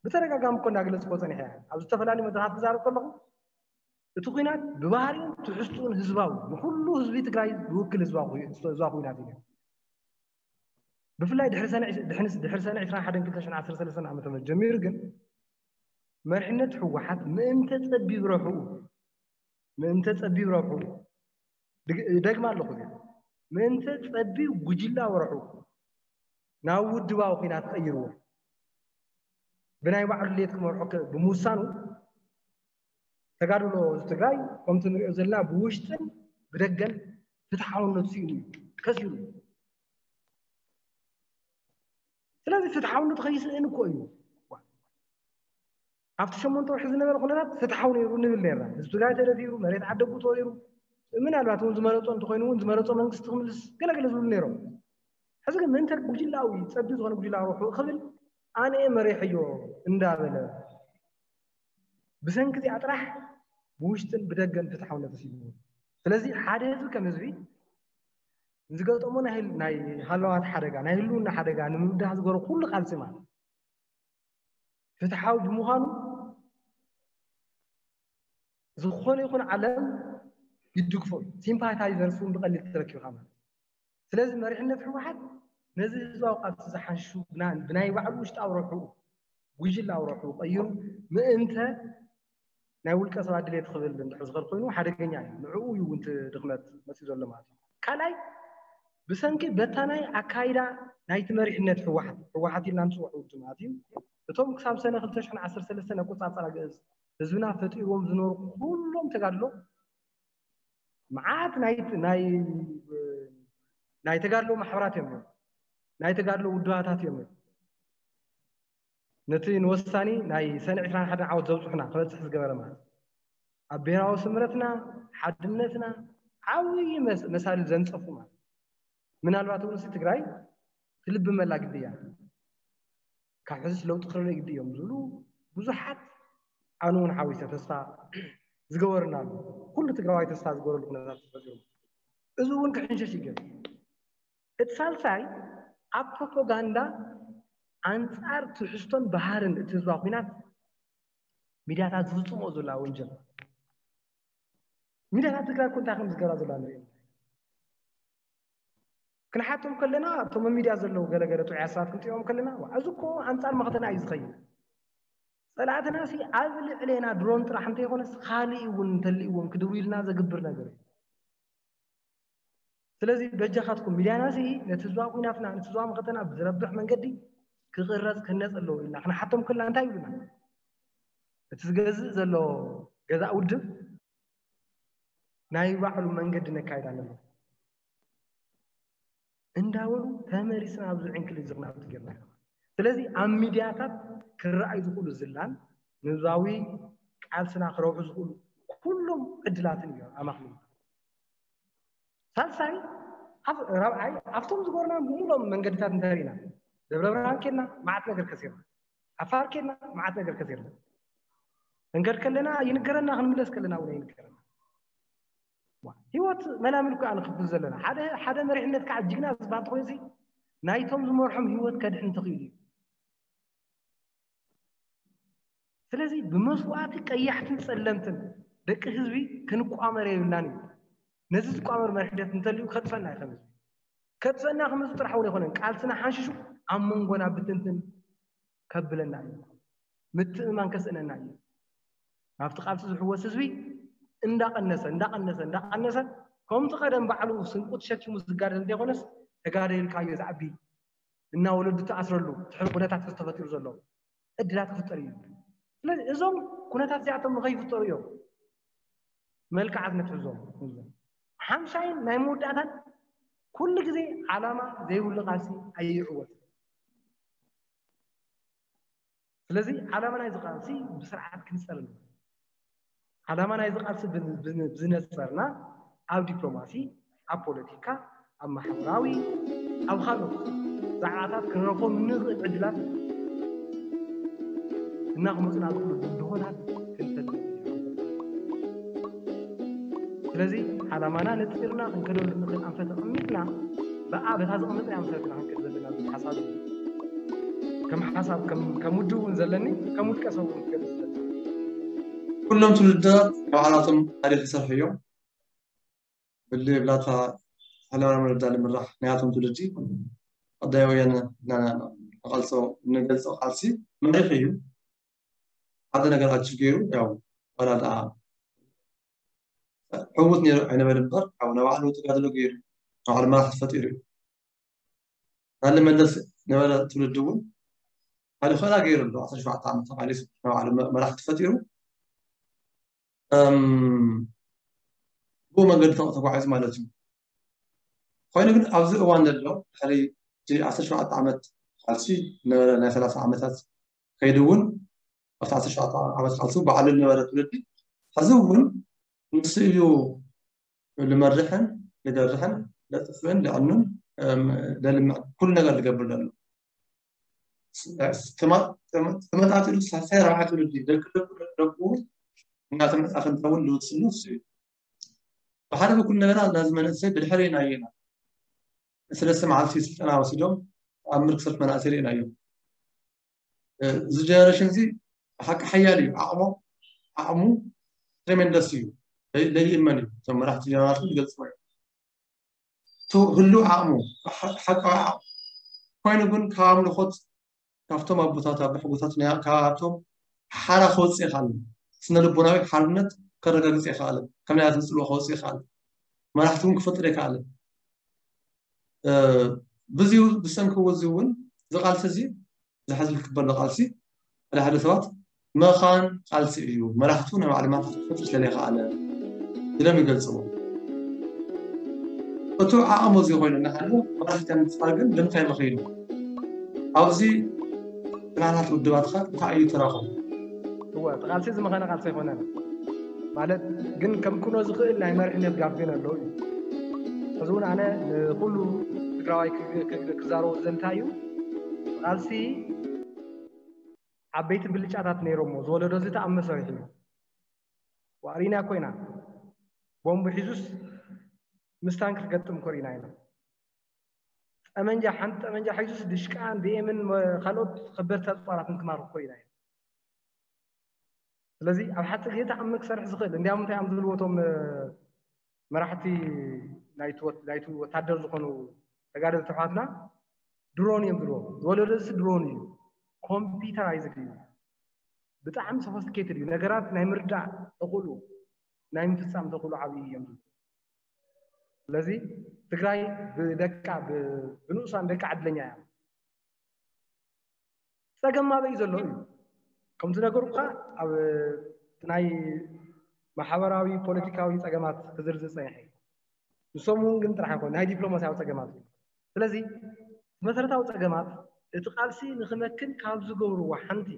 ብተደጋጋሚ እኮ እንዳገለፅኮ ፀኒሐ ኣብ ዝተፈላለዩ መድረካት ክዛረብ ከለኹ እቲ ኩናት ብባህሪኡን ትሕዝትኡን ህዝባዊ ንኩሉ ህዝቢ ትግራይ ዝውክል ህዝባዊ ኩናት እዩ ብፍላይ ድሕሪ ሰነ ዕስራን ሓደን ክልተ ሽሕን ዓሰርተ ሰለስተን ዓመተ ምህረት ጀሚሩ ግን መሪሕነት ህወሓት ምእንተ ፀቢብ ረብሕኡ ምእንተ ፀቢብ ረብሕኡ ደግማ ኣለኹ እዚኣ ምእንተ ፀቢብ ጉጅላዊ ረብሕኡ ናብ ውድባዊ ኩናት ቀይርዎ ብናይ ባዕሉ ድሌት ክመርሖ ብምውሳኑ ተጋድሎ ትግራይ ከምቲ ንሪኦ ዘለና ብውሽጥን ብደገን ፍትሓውነት ስኢኑ እዩ ከሲሩ ስለዚ ፍትሓውነት ከይስእን እኮ እዩ። ኣብቲ ሸሞንተ ወርሒ ዝነበረ ኩነታት ፍትሓዊ ነይሩ ንብል ነርና። ህዝቢ ትግራይ ተደፊሩ፣ መሬት ዓደጉ ተወሪሩ፣ ምናልባት እውን ዝመረፆ እንተኮይኑ እውን ዝመረፆ መንግስቲ ክምልስ ገለገለ ዝብሉ ነይሮም። ሕዚ ግን ምእንተ ጉጅላዊ ፀቢብ ዝኾነ ጉጅላዊ ረብሑ ክብል ኣነ መሪሐዮ እንዳበለ ብሰንኪ እዚኣ ጥራሕ ብውሽጥን ብደገን ፍትሓውነት ተሲእኑ። ስለዚ ሓደ ህዝቢ ከም ህዝቢ ንዝገጠሞ ናይ ህል- ናይ ሃለዋት ሓደጋ፣ ናይ ህልውና ሓደጋ ንምብዳህ ዝገበሮ ኩሉ ቃልሲ ማለት ፍትሓዊ ብምዃኑ ዝኾነ ይኹን ዓለም ይድግፎ፣ ሲምፓታይዘርስ እውን ብቐሊል ትረኪብካ ማለት። ስለዚ መሪሕነት ህወሓት ነዚ ህዝባዊ ቃልሲ ዝሓንሹ ብና- ብናይ ባዕሉ ውሽጣዊ ረብሕኡ፣ ጉጅላዊ ረብሕኡ ቀይሩ ምእንተ ናይ ውልቀ ሰባት ድሌት ክብል እንድሕር ዝኸድ ኮይኑ ሓደገኛ እዩ። ንዕኡ እዩ እውን እቲ ድኽመት መፅኡ ዘሎ ማለት እዩ። ካልኣይ ብሰንኪ በታ ናይ ኣካይዳ ናይቲ መሪሕነት ህወሓት፣ ህወሓት ኢልና ንፅውዖ ውድብ ማለት እዩ። እቶም ክሳብ ሰነ ክልተ ሽሕን ዓሰርተ ሰለስተን ኣቆፃፅራ ግእዝ ህዝብና ፈጢርዎም ዝነበሩ ኩሎም ተጋድሎ መዓት ናይ ናይ ናይ ተጋድሎ ማሕበራት እዮም፣ ናይ ተጋድሎ ውድባታት እዮም። ነቲ ንወሳኒ ናይ ሰነ ዕስራን ሓደን ዓወት ዘብፅሑና ክበፅሕ ዝገበረ ማለት ኣብ ብሄራዊ ስምረትና ሓድነትና ዓብዪ መስ- መሳልል ዘንፀፉ ማለት ምናልባት እውን እዚ ትግራይ ትልብመላ ግዲ እያ። ካብ ሕዝስ ለውጢ ክረለ ግዲ እዮም ዝብሉ ብዙሓት ኣነ እውን ሓዊሰ ተስፋ ዝገበርና ኣሎ። ኩሉ ትግራዋይ ተስፋ ዝገበረሉ ኩነታት ተፈጢሩ። እዚ እውን ክሕንሸሽ ይገብ። እቲ ሳልሳይ ኣብ ፕሮፓጋንዳ ኣንፃር ትሕዝቶን ባህርን እቲ ህዝባዊ ኩናት ሚድያታት ዝፍፅሞ ዘላ ወንጀል ሚድያታት ትግራይ እኮ እንታይ ከም ዝገብራ ዘላ ንርኢ። ክንሓቶም ከለና እቶም ኣብ ሚድያ ዘለዉ ገለገለ ጥዑያት ሰባት ክንጥኦም ከለና "ዋ፣ እዚ እኮ ኣንፃር መኸተና እዩ ዝኸይድ። ፀላእትና ሲ ኣብ ልዕሌና ድሮን ጥራሕ እንተይኮነስ ካሊእ እውን እንተልእዎም ክድውዩልና ዘግብር ነገር እዩ። ስለዚ በጃኻትኩም ሚድያና ሲ ነቲ ህዝባዊ ኩናትና ነቲ ህዝባዊ መኸተና ብዝረብሕ መንገዲ ክቕረፅ ክህነፅ ኣለዎ" ኢልና ክንሓቶም ከለና እንታይ ይብሉና? እቲ ዝገዝእ ዘሎ ገዛእ ውድብ ናይ ባዕሉ መንገዲ ነካይድ ኣለና እንዳበሉ ተመሊስና ኣብዚ ዕንክሊል ዝኽናብቲ ጌርና ኢና። ስለዚ ኣብ ሚድያታት ክረኣዩ ዝኽእሉ ዝላን ንህዝባዊ ቃልስና ክረብሑ ዝኽእሉ ኩሎም ዕድላትን እዮም ኣማኽኒና። ሳልሳይ ኣብ- ራብዓይ ኣብቶም ዝገበርና ብምሎም መንገድታት እንተሪእና ደብረ ብርሃን ኬድና መዓት ነገር ከሲርና፣ ዓፋር ኬድና መዓት ነገር ከሲርና፣ እንከድ ከለና ይንገረና፣ ክንምለስ ከለና እውን ይንገረና። ህይወት መላምል እኮ ንክፍል ዘለና ሓደ ሓደ መሪሕነት ከዓ ጅግና ዝበሃል ተኮይኑ ናይቶም ዝመርሖም ህይወት ከድሕን ተኽኢሉ እዩ። ስለዚ ብመስዋእቲ ቀያሕትን ፀለምትን ደቂ ህዝቢ ክንቋመር የብልናን እዩ። ነዚ ዝቋመር መሪሕነት እንተልዩ ከጥፈና እዩ። ከም ህዝቢ ከጥፈና ከም ህዝቢ ጥራሕ እውን ኣይኮነን፣ ቃልስና ሓንሽሹ ኣብ መንጎና ብትንትን ከብለና እዩ። ምትእምማን ከስእነና እዩ። ናብቲ ቃልሲ ዝሕወስ ህዝቢ እንዳቀነሰ እንዳቀነሰ እንዳቀነሰ ከምቲ ቀደም ባዕሉ ስንቁ ተሸኪሙ ዝጋደል እንተይኮነስ ተጋደልካዮ ዝዓቢ እና ወለዱ ተኣስረሉ ትሕር ኩነታት ተፈጢሩ ዘሎ ዕድላት ክፍጠር እዩ። ስለዚ እዞም ኩነታት እዚኣቶም ንኸይፍጠሩ እዮም መልክዓት ነትሕዞም። ሓምሻይን ናይ መወዳእታን ኩሉ ግዜ ዓላማ ዘይብሉ ቃልሲ ኣይዕወት። ስለዚ ዓላማ ናይዚ ቃልሲ ብስርዓት ክንፀር ኣለና። ዓላማ ናይዚ ቃልሲ ብን- ብን- ብዝነፀርና ኣብ ዲፕሎማሲ፣ ኣብ ፖለቲካ፣ ኣብ ማሕበራዊ፣ ኣብ ካልኦት ዛዕባታት ክንረኽቦም እንኽእል ዕድላት እናኽመፁና ዝኽእሉ ብድሆታት ክንፈጥር ኢና። ስለዚ ዓላማና ነፂርና ክንከደሉ እንኽእል ኣንፈት ኣቐሚጥና ብኣ በታ ዘቐመጥና ኣንፈትና ክንከድ ዘለና ዝብል ሓሳብ እዩ። ከም ሓሳብ ከም ከም ውድብ እውን ዘለኒ ከም ውልቀ ሰብ እውን ክገልፅ ዘለኒ ኩሎም ትውልድታት ባዕላቶም ታሪኽ ይሰርሑ እዮም። ብሊ ብላታ ሓለዋና መረዳ ልምራሕ ናያቶም ትውልዲ ቀዳይ ወያነ ንቐልሶ ንገልፆ ቃልሲ መሪኽ እዩ። ሓደ ነገር ኣጅብ ገይሩ ያው ዋላ ደኣ ሕውት ነይሩ ኣይነበረ እምበር ያው ንባዕሉ ተጋድሎ ገይሩ ንባዕሉ መራሕቲ ፈጢሩ እዩ። ናለ መለስ ነበረ ትውልዲ እውን ሓደ ክእላ ገይሩ ኣሎ። ዓሰርተ ሸውዓተ ዓመት ተቃሊሱ ንባዕሉ መ- መራሕቲ ፈጢሩ እም፣ ብኡ መንገዲ ተጓዒዙ ማለት እዩ። ኮይኑ ግን ኣብዚ እዋን ዘሎ ድሕሪ ዓሰርተ ሸውዓተ ዓመት ቃልሲ ዝነበረ ናይ ሰላሳ ዓመታት ከይዱ እውን ኣብቲ ዓሰርተ ሸውዓተ ዓመት ቃልሲ ባዕሉ ዝነበረ ትውልዲ ሕዚ እውን ንሱ እዩ ልመርሕን ልገርሕን ለጥፍእን ለዕኑን ለልምዕ ኩሉ ነገር ልገብር ዘሎ ተመጣጢሩ ሳልሳይ ራብዓይ ትውልዲ ደቂ ደቁ ደቁ እውን እናተመፃፈንታ እውን ልውስኑ እሱ እዩ። ብሓደ በኩል ነገራት ናዚ መንእሰይ ብድሕሪ ናየና ሰለስተ መዓልቲ ስልጠና ወሲዶም ኣብ ምርክሰት መናእሰይ ርኢናዮም። እዚ ጀነሬሽን እዚ ብሓቂ ሓያል እዩ። ዓቕሞ ዓቕሙ ትሬሜንደስ እዩ። ለይእመን እዩ። እቶም መራሕቲ ጀነራል ዝገልፅዎ እዩ። ህሉ ዓቕሙ ሓቃዊ ዓቕሙ ኮይኑ ግን ካብ ኣምልኾት ካብቶም ኣቦታት ኣቦሓጎታት ካብቶም ሓራ ክወፅእ ይኽኣል። ስነ ልቦናዊ ሓርነት ከረጋግፅ ይኽኣል። ከም ናይ ኣትንፅልዎ ክወፅእ ይኽኣል። መራሕቲ እውን ክፈጥር ይክኣል። ብዚሁ ብሰንኪ እዚ እውን እዚ ቃልሲ እዚ ዝሓዝል ክበሎ ቃልሲ ሓደ ሓደ ሰባት መኻን ቃልሲ እዩ መራሕቱ ናይ ባዕሉ ማንታት ክፈጥር ስለለይከኣለ ኢሎም ይገልፅዎ። እቱ ዓቕሙ እዚ ኮይኑ እናሃለወ መራሕቲ ምፍጣር ግን ንምንታይ መኺኑ ኣብዚ ትናናት ውድባትካ እንታይ እዩ ተራኸቡ? እወ እቲ ቃልሲ እዚ መኸነ ቃልሲ ኣይኮነን ማለት ግን ከም ክኖ ዝኽእል ናይ መሪሕነት ጋብ ግን ኣለዉ እዩ። እዚ እውን ኣነ ንኩሉ ትግራዋይ ክዛረቡ ዘንታ እዩ። ቃልሲ ዓበይቲ ብልጫታት ነይሮሞ ዝወለዶ እዚ ተኣምር ሰሪሑ እዩ። ዋዕሪና ኮይና ቦምቡ ሒዙስ ምስ ታንክ ክገጥም ኮሪና ኢና። ጠመንጃ ሓንቲ ጠመንጃ ሒዙስ ድሽቃን ቢኤምን ካልኦት ከበድቲ ኣፅዋራትን ክማርኽ ኮሪና ኢና። ስለዚ ኣብ ሓፂር ግዜ ተኣምር ክሰርሕ ዝኽእል እንዲያም እንታይ እዮም ዝብልዎ እቶም መራሕቲ ናይቲ ወታደር ዝኾኑ ተጋደልቲ ኣሕዋትና ድሮን እዮም ዝብልዎ። ዝወለዶ እዚ ድሮን እዩ፣ ኮምፒውተራይዝድ እዩ፣ ብጣዕሚ ሶፊስቲኬትድ እዩ፣ ነገራት ናይ ምርዳእ ተኽእሎ ናይ ምፍፃም ተኽእሎ ዓብዪ እዮም ዝብሉ። ስለዚ ትግራይ ብደቃ ብንኡሳን ደቃ ዕድለኛ እያ። ፀገም ኣበይ ዘሎ እዩ? ከምቲ ነገሩካ ኣብ ናይ ማሕበራዊ ፖለቲካዊ ፀገማት ክዝርዝር ፀኒሐ እዩ። ንሶም እውን ግን ጥራሕ ኣይኮነ ናይ ዲፕሎማሲያዊ ፀገማት እዩ። ስለዚ መሰረታዊ ፀገማት እቲ ቃልሲ ንክመክን ካብ ዝገብርዎ ሓንቲ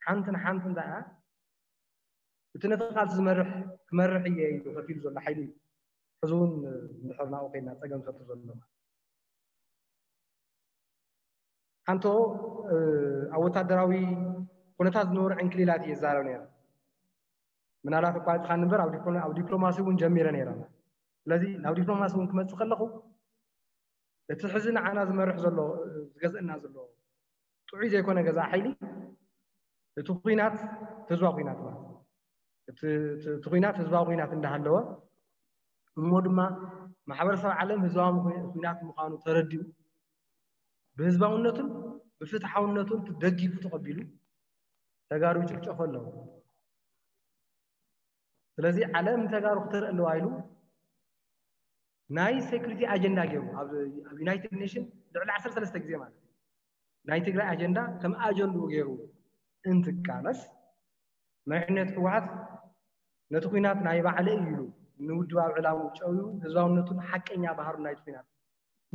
ሓንቲ ንሓንቲ እንታይ እያ እቲ ነቲ ቃልሲ ዝመርሕ ክመርሕ እየ ኢሉ ከፊሉ ዘሎ ሓይሊ እዩ። ሕዚ እውን እንድሕር ናብኡ ከይድና ፀገም ዝፈጥር ዘሎ ሓንቶ ኣብ ወታደራዊ ኩነታት ዝነበሩ ዕንክሊላት እየ ዝዛረብ ነይረ። ምናልባት ኣቋሪፅካ ንበር ኣብ ዲፕሎማሲ እውን ጀሚረ ነይረ። ስለዚ ናብ ዲፕሎማሲ እውን ክመፅእ ከለኹ እቲ ሕዚ ንዓና ዝመርሕ ዘሎ ዝገዝእና ዘሎ ጥዑይ ዘይኮነ ገዛ ሓይሊ እቲ ኩናት ህዝባዊ ኩናት ማለት እቲ ኩናት ህዝባዊ ኩናት እንዳሃለወ እሞ ድማ ማሕበረሰብ ዓለም ህዝባዊ ኩናት ምዃኑ ተረዲኡ ብህዝባውነቱን ብፍትሓውነቱን ደጊፉ ተቐቢሉ ተጋሩ ይጭፍጨፉ ኣለዉ። ስለዚ ዓለም ንተጋሩ ክትርኢ ኣለዋ ኢሉ ናይ ሴኩሪቲ ኣጀንዳ ገይሩ ኣብ ዩናይትድ ኔሽን ልዕሊ ዓሰርተ ሰለስተ ግዜ ማለት እዩ ናይ ትግራይ ኣጀንዳ ከም ኣጀንድኡ ገይሩ እንትቃለስ መሪሕነት ህወሓት ነቲ ኩናት ናይ ባዕለ እዩ ኢሉ ንውድብ ኣብ ዕላሙ ጨውዩ ህዝባውነቱን ሓቀኛ ባህሩ ናይቲ ኩናት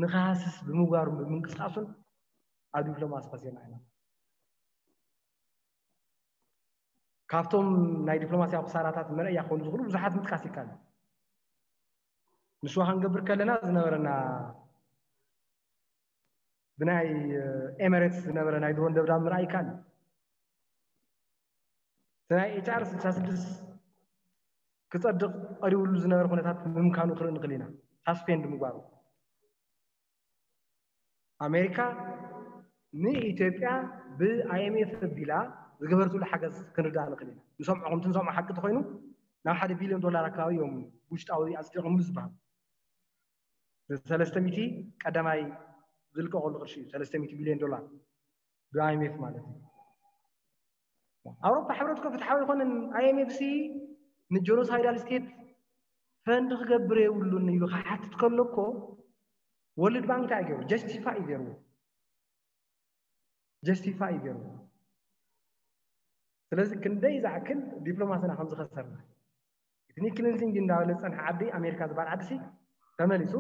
ንክሃስስ ብምግባሩን ብምንቅስቃሱን ኣብ ዲፕሎማሲ ከሲርና ኢና። ካብቶም ናይ ዲፕሎማሲያዊ ክሳራታት መርኣያ ክኾኑ ዝኽእሉ ብዙሓት ምጥቃስ ይካል። ንስዋ ክንገብር ከለና ዝነበረና ብናይ ኤመሬትስ ዝነበረ ናይ ድሮን ደብዳብ ምርኣይ ይካል። እቲ ናይ ኤችኣር ስልሳ ስድስት ክፀድቕ ቀሪብሉ ዝነበረ ኩነታት ምምካኑ ክርኢ ንኽእል ኢና ሳስፔንድ ምግባሩ ኣሜሪካ ንኢትዮጵያ ብኣይኤምኤፍ ኣቢላ ዝገበርትሉ ሓገዝ ክንርዳእ ንኽእል ኢና። ንሰምዖ ከምቲ ንሰምዖ ሓቂ ተኮይኑ ናብ ሓደ ቢልዮን ዶላር ኣካባቢ እዮም ውሽጣዊ ኣፅዲቆምሉ ዝበሃል። ሰለስተ ሚእቲ ቀዳማይ ዝልቀቀሉ ቅርሺ እዩ ሰለስተ ሚእቲ ቢልዮን ዶላር ብኣይኤምኤፍ ማለት እዩ። ኣውሮፓ ሕብረት እኮ ፍትሓዊ ኣይኮነን። ኣይኤምኤፍ ሲ ንጀኖሳይዳል ስቴት ፈንድ ክገብር የብሉን ኢሉ ክሓትት ከሎ እኮ ወርልድ ባንክ እንታይ ገይሩ? ጀስቲፋይ እዩ ገይርዎ። ጀስቲፋይ እዩ ገይርዎ። ስለዚ ክንደይ ዝኣክል ዲፕሎማስና ከም ዝኸሰርና ኢትኒክ ክሊንሲንግ እንዳበለ ዝፀንሐ ዓዲ ኣሜሪካ ዝበሃል ዓዲ ሲ ተመሊሱ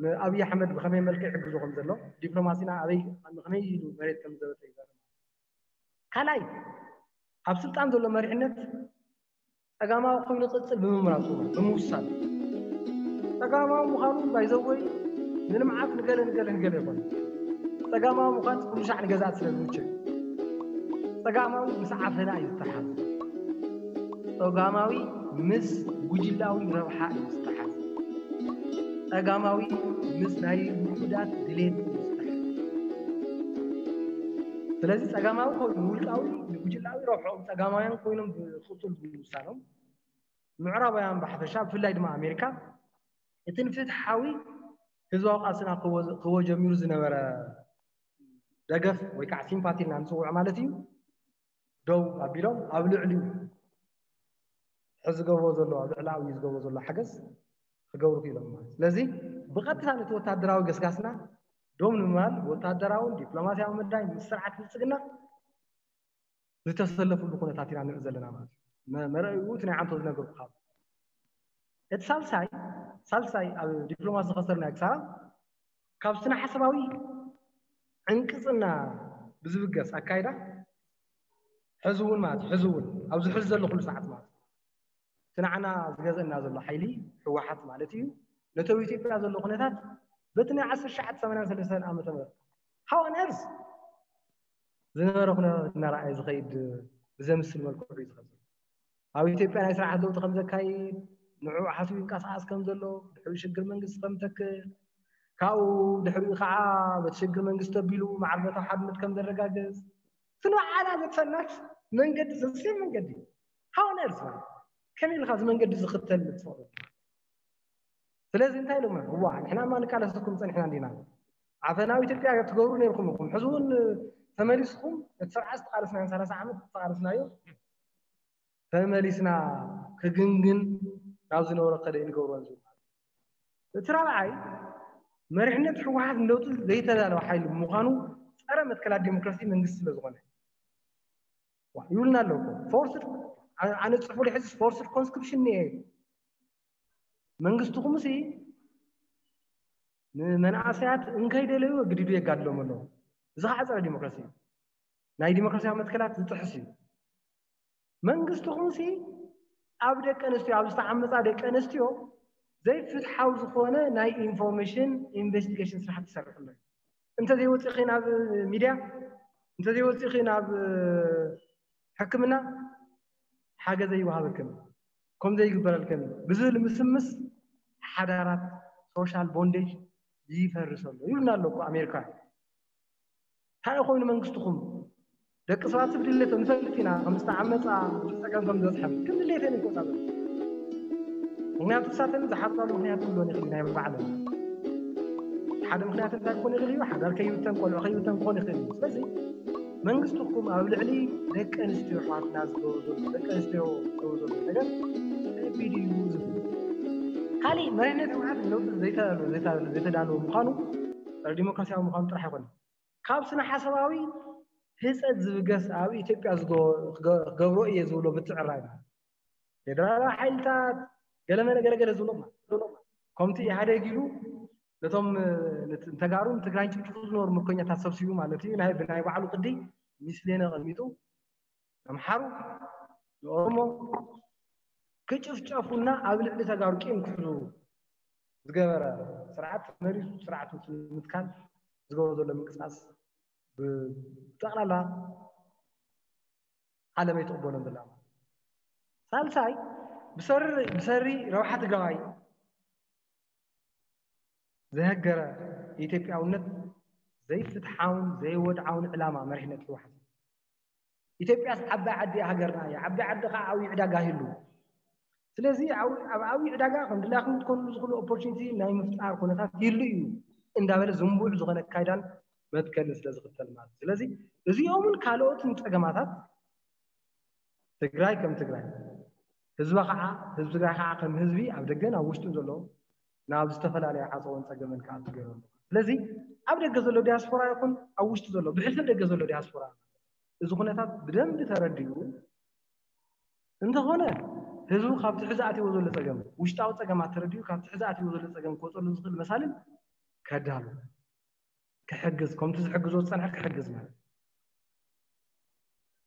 ንኣብይ ኣሕመድ ብኸመይ መልክዕ ይሕግዞ ከም ዘሎ፣ ዲፕሎማሲና ኣበይ ከመይ ኢሉ መሬት ከም ዘበጠ ይዛረብ። ካልኣይ፣ ኣብ ስልጣን ዘሎ መሪሕነት ጸጋማዊ ኮይኑ ቅጽል ብምምራጹ፣ ብምውሳን። ጸጋማዊ ምዃኑ ባይዘወይ ንልምዓት ንገለ ንገለ ንገለ ይኾን። ጸጋማዊ ምዃን ኩሉ ሻዕ ንገዛእ ስለ ዝምችእ። ጸጋማዊ ምስ ዓፈና እዩ ዝተሓዝ። ጸጋማዊ ምስ ጉጅላዊ ረብሓ እዩ ዝተሓዝ። ጸጋማዊ ምስ ናይ ውሑዳት ድሌት እዩ ዝተሓዝ። ስለዚ ጸጋማዊ ኮይኑ ውልቃዊ ንጉጅላዊ ረብሖም ጸጋማውያን ኮይኖም ብቅጹል ብምውሳኖም፣ ምዕራባውያን ብሓፈሻ፣ ብፍላይ ድማ ኣሜሪካ፣ እቲ ንፍትሓዊ ህዝባዊ ቃልስና ክወ-፣ ክወ ጀሚሩ ዝነበረ ደገፍ ወይ ከዓ ሲምፓቲ ኢልና ንፅውዖ ማለት እዩ፣ ደው ኣቢሎም ኣብ ልዕሊኡ ሕዚ ዝገብሮ ዘሎ፣ ኣብ ልዕሊ ኣብዩ ዝገብሮ ዘሎ ሓገዝ ክገብሩ ክኢሎም ማለት። ስለዚ ብቐጥታ ነቲ ወታደራዊ ገስጋስና ደው ንምባል ወታደራውን ዲፕሎማሲያዊ መዳይ ምስ ስርዓት ብልፅግና ዝተሰለፍሉ ኩነታት ኢና ንርኢ ዘለና ማለት እዩ። መ-፣ መርኣይኡ እቲ ናይ ዓንቶ ዝነገርኩኻ። እቲ ሳልሳይ፣ ሳልሳይ ኣብ ዲፕሎማሲ ዝኸሰርናዮ ክሳራ ካብ ስነ ሓሳባዊ ዕንቅጽና ብዝብገስ ኣካይዳ፣ ሕዚ እውን ማለት እዩ፣ ሕዚ እውን ኣብዚ ሕዚ ዘሎ ኩሉ ሰዓት ማለት እዩ፣ እቲ ንዓና ዝገዝአና ዘሎ ሓይሊ ህወሓት ማለት እዩ፣ ነቲ ኣብ ኢትዮጵያ ዘሎ ኩነታት በቲ ናይ ዓሰርተ ትሽዓተ ሰማንያን ሰለስተን ዓመተ ምህረት how on earth ዝነበረ ኩነታት እናረኣየ ዝኸይድ ብዘምስል መልክዑ እዩ ዝኸይድ። ኣብ ኢትዮጵያ ናይ ስርዓት ለውጢ ከም ዘካይድ፣ ንዕኡ ሓሲቡ ይንቀሳቐስ ከም ዘሎ፣ ድሕሪኡ ሽግር መንግስቲ ከም ተክል፣ ካብኡ ድሕሪኡ ከዓ በቲ ሽግር መንግስቲ ኣቢሉ ማዕርነታዊ ሓድነት ከም ዘረጋግጽ፣ እቲ ንባዕላ ዘጥፈናት መንገዲ፣ ዘስም መንገዲ። How on earth ማለት ከመይ ኢልካ እዚ መንገዲ ዝኽተል ትፈቕዶ? ስለዚ እንታይ ኢሎም? እዋ፣ ንሕናማ ንቃለሰኩም ጸኒሕና እንዲና። ዓፈና ኣብ ኢትዮጵያ ትገብሩ ነይርኩም ኢኹም። ሕዚ እውን ተመሊስኩም እቲ ስርዓት ዝተቓለስናዮ፣ ሰላሳ ዓመት ዝተቓለስናዮ ተመሊስና ክግንግን ናብ ዝነበሮ ከደ ንገብሮ ንዝብል። እቲ ራብዓይ፣ መሪሕነት ህወሓት ንለውጢ ዘይተዳለወ ሓይሊ ብምዃኑ ጸረ መትከላት ዲሞክራሲ መንግስቲ ስለ ዝኾነ። ዋ፣ ይብሉና ኣለዉ እኮ። ፎርስድ፣ ኣነ፣ ኣነ ጽሑፉ ሕዚ ፎርስድ ኮንስክሪፕሽን እኒአ። መንግስትኹምሲ ንመናእሰያት እንከይደለዩ ኣግዲዱ የጋድሎም ኣለዉ። እዚ ከዓ ጸረ ዲሞክራሲ እዩ። ናይ ዲሞክራሲያዊ መትከላት ዝጥሕስ እዩ። መንግስትኹምሲ ኣብ ደቂ ኣንስትዮ፣ ኣብ ዝተዓመፃ ደቂ ኣንስትዮ ዘይፍትሓዊ ዝኾነ ናይ ኢንፎርሜሽን ኢንቨስቲጌሽን ስራሕ ትሰርሕ ኣሎ። እንተዘይወፂእኺ ናብ ሚድያ፣ እንተዘይወፂእኺ ናብ ሕክምና ሓገዝ ኣይወሃበክን፣ ከም ዘይግበረልክን ብዝብል ምስምስ ሓዳራት ሶሻል ቦንዴጅ ይፈርስ ኣሎ ይብልና ኣሎ እኮ ኣሜሪካ። እንታይ ኮይኑ መንግስትኹም? ደቂ ሰባት ብድሌቶም ንፈልጥ ኢና፣ ከም ዝተዓመፃ፣ ብዙሕ ፀገም ከም ዝበፅሐም። ግን ድሌተን ይቆፃሉ። ምክንያቱ ንሳተን ዝሓትራሉ ምክንያት ክህልወን ይኽእል እዩ፣ ናይ ባዕለን። ሓደ ምክንያት እንታይ ክኾን ይኽእል እዩ? ሓዳር ከይብተን፣ ቆልዑ ከይብተን ክኾን ይኽእል እዩ። ስለዚ መንግስትኹም ኣብ ልዕሊ ደቂ ኣንስትዮ ኣሕዋትና ዝገብሮ ዘሎ፣ ደቂ ኣንስትዮ ዝገብሮ ዘሎ ነገር ከቢድ እዩ ዝብል። ካሊእ መሪሕነት ህወሓት ለውጢ ዘይተ-፣ ዘይተ-፣ ዘይተዳለወ ምዃኑ፣ ጸረ ዲሞክራሲያዊ ምዃኑ ጥራሕ ኣይኮነን። ካብ ስነ ሓሳባዊ ህጸት ዝብገስ ኣብ ኢትዮጵያ ዝገ-፣ ክገ-፣ ክገብሮ እየ ዝብሎ ምትዕርራይ ማለት ፌደራላዊ ሓይልታት ገለመለ ገለገለ ዝብሎ ማለት ከምቲ ኢህኣዴግ ኢሉ ነቶም፣ እ፣ ንት-፣ ንተጋሩን ትግራይን ጭፍጭፉ ዝነበሩ ምርኮኛታት ሰብሲቡ ማለት እዩ። ናይ፣ ብናይ ባዕሉ ቅዲ ሚስሌነ ኣቐሚጡ ኣምሓሩ ንኦሮሞ ክጭፍጨፉና ኣብ ልዕሊ ተጋሩ ቂም ክሕዙ ዝገበረ ስርዓት መሪሱ ስርዓቱ ንምትካል ዝገብሮ ዘሎ ምንቅስቃስ ብጠቕላላ ዓለም ኣይትቕበሎን ዘላ። ሳልሳይ ብሰሪ፣ ብሰሪ ረብሓ ትግራዋይ ዘሀገረ ኢትዮጵያውነት ዘይፍትሓውን ዘይወድዓውን ዕላማ መሪሕነት ህወሓት። ኢትዮጵያስ ዓባይ ዓዲ እያ፣ ሃገርና እያ። ዓባይ ዓዲ ከዓ ዓብዪ ዕዳጋ ይህሉ። ስለዚ ዓው-፣ ኣብ ዓብዪ ዕዳጋ ከም ድላይኩም ትኮንሉ ዝኽእሉ ኦፖርቹኒቲ ናይ ምፍጣር ኩነታት ይህሉ እዩ እንዳበለ ዝንቡዕ ዝኾነ ኣካይዳን መትከልን ስለ ዝኽተል ማለት እዩ። ስለዚ እዚኦምን ካልኦትን ጸገማታት ትግራይ ከም ትግራይ ህዝባ ከዓ፣ ህዝቢ ትግራይ ከዓ ከም ህዝቢ ኣብ ደገን ኣብ ውሽጥን ዘሎ ናብ ዝተፈላለየ ዓፀቦን ፀገምን ክኣቱ ገይሮም። ስለዚ ኣብ ደገ ዘሎ ዲያስፖራ ይኹን ኣብ ውሽጢ ዘሎ፣ ብሕልፊ ደገ ዘሎ ዲያስፖራ እዚ ኩነታት ብደንቢ ተረዲኡ እንተኾነ ህዝቡ ካብቲ ሕዚ ኣትይዎ ዘሎ ፀገም፣ ውሽጣዊ ፀገማት ተረዲኡ ካብቲ ሕዚ ኣትይዎ ዘሎ ፀገም ክወፀሉ ዝኽእል መሳልን ከዳሉ፣ ክሕግዝ፣ ከምቲ ዝሕግዞ ዝጸንሐ ክሕግዝ ማለት።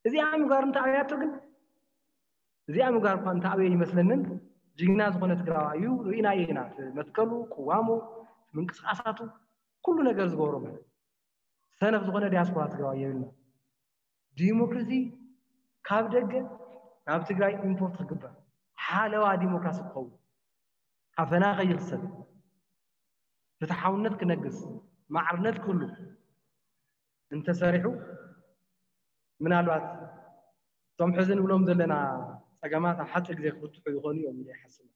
እዚኣ ምጋር እንተኣብያቶ ግን፣ እዚኣ ምጋር እኳ እንተኣብየ ይመስለንን፣ ጅግና ዝኾነ ትግራዋይ እዩ፣ ርኢናዮ ኢና። እቲ መትከሉ፣ ቅዋሙ፣ ምንቅስቃሳቱ፣ ኩሉ ነገር ዝገብሮ ማለት። ሰነፍ ዝኾነ ዲያስፖራ ትግራዋይ የብልና። ዲሞክራሲ ካብ ደገ ናብ ትግራይ ኢምፖርት ክግበር፣ ሓለዋ ዲሞክራሲ ክኸውን፣ ኣፈና ከይኽሰት፣ ፍትሓውነት ክነግስ፣ ማዕርነት ክህሉ እንተሰሪሑ፣ ምናልባት እቶም ሕዚ ንብሎም ዘለና ጸገማት ኣብ ሓፂር ግዜ ክፍትሑ ይኾኑ እዮም ኢለ ይሓስብ።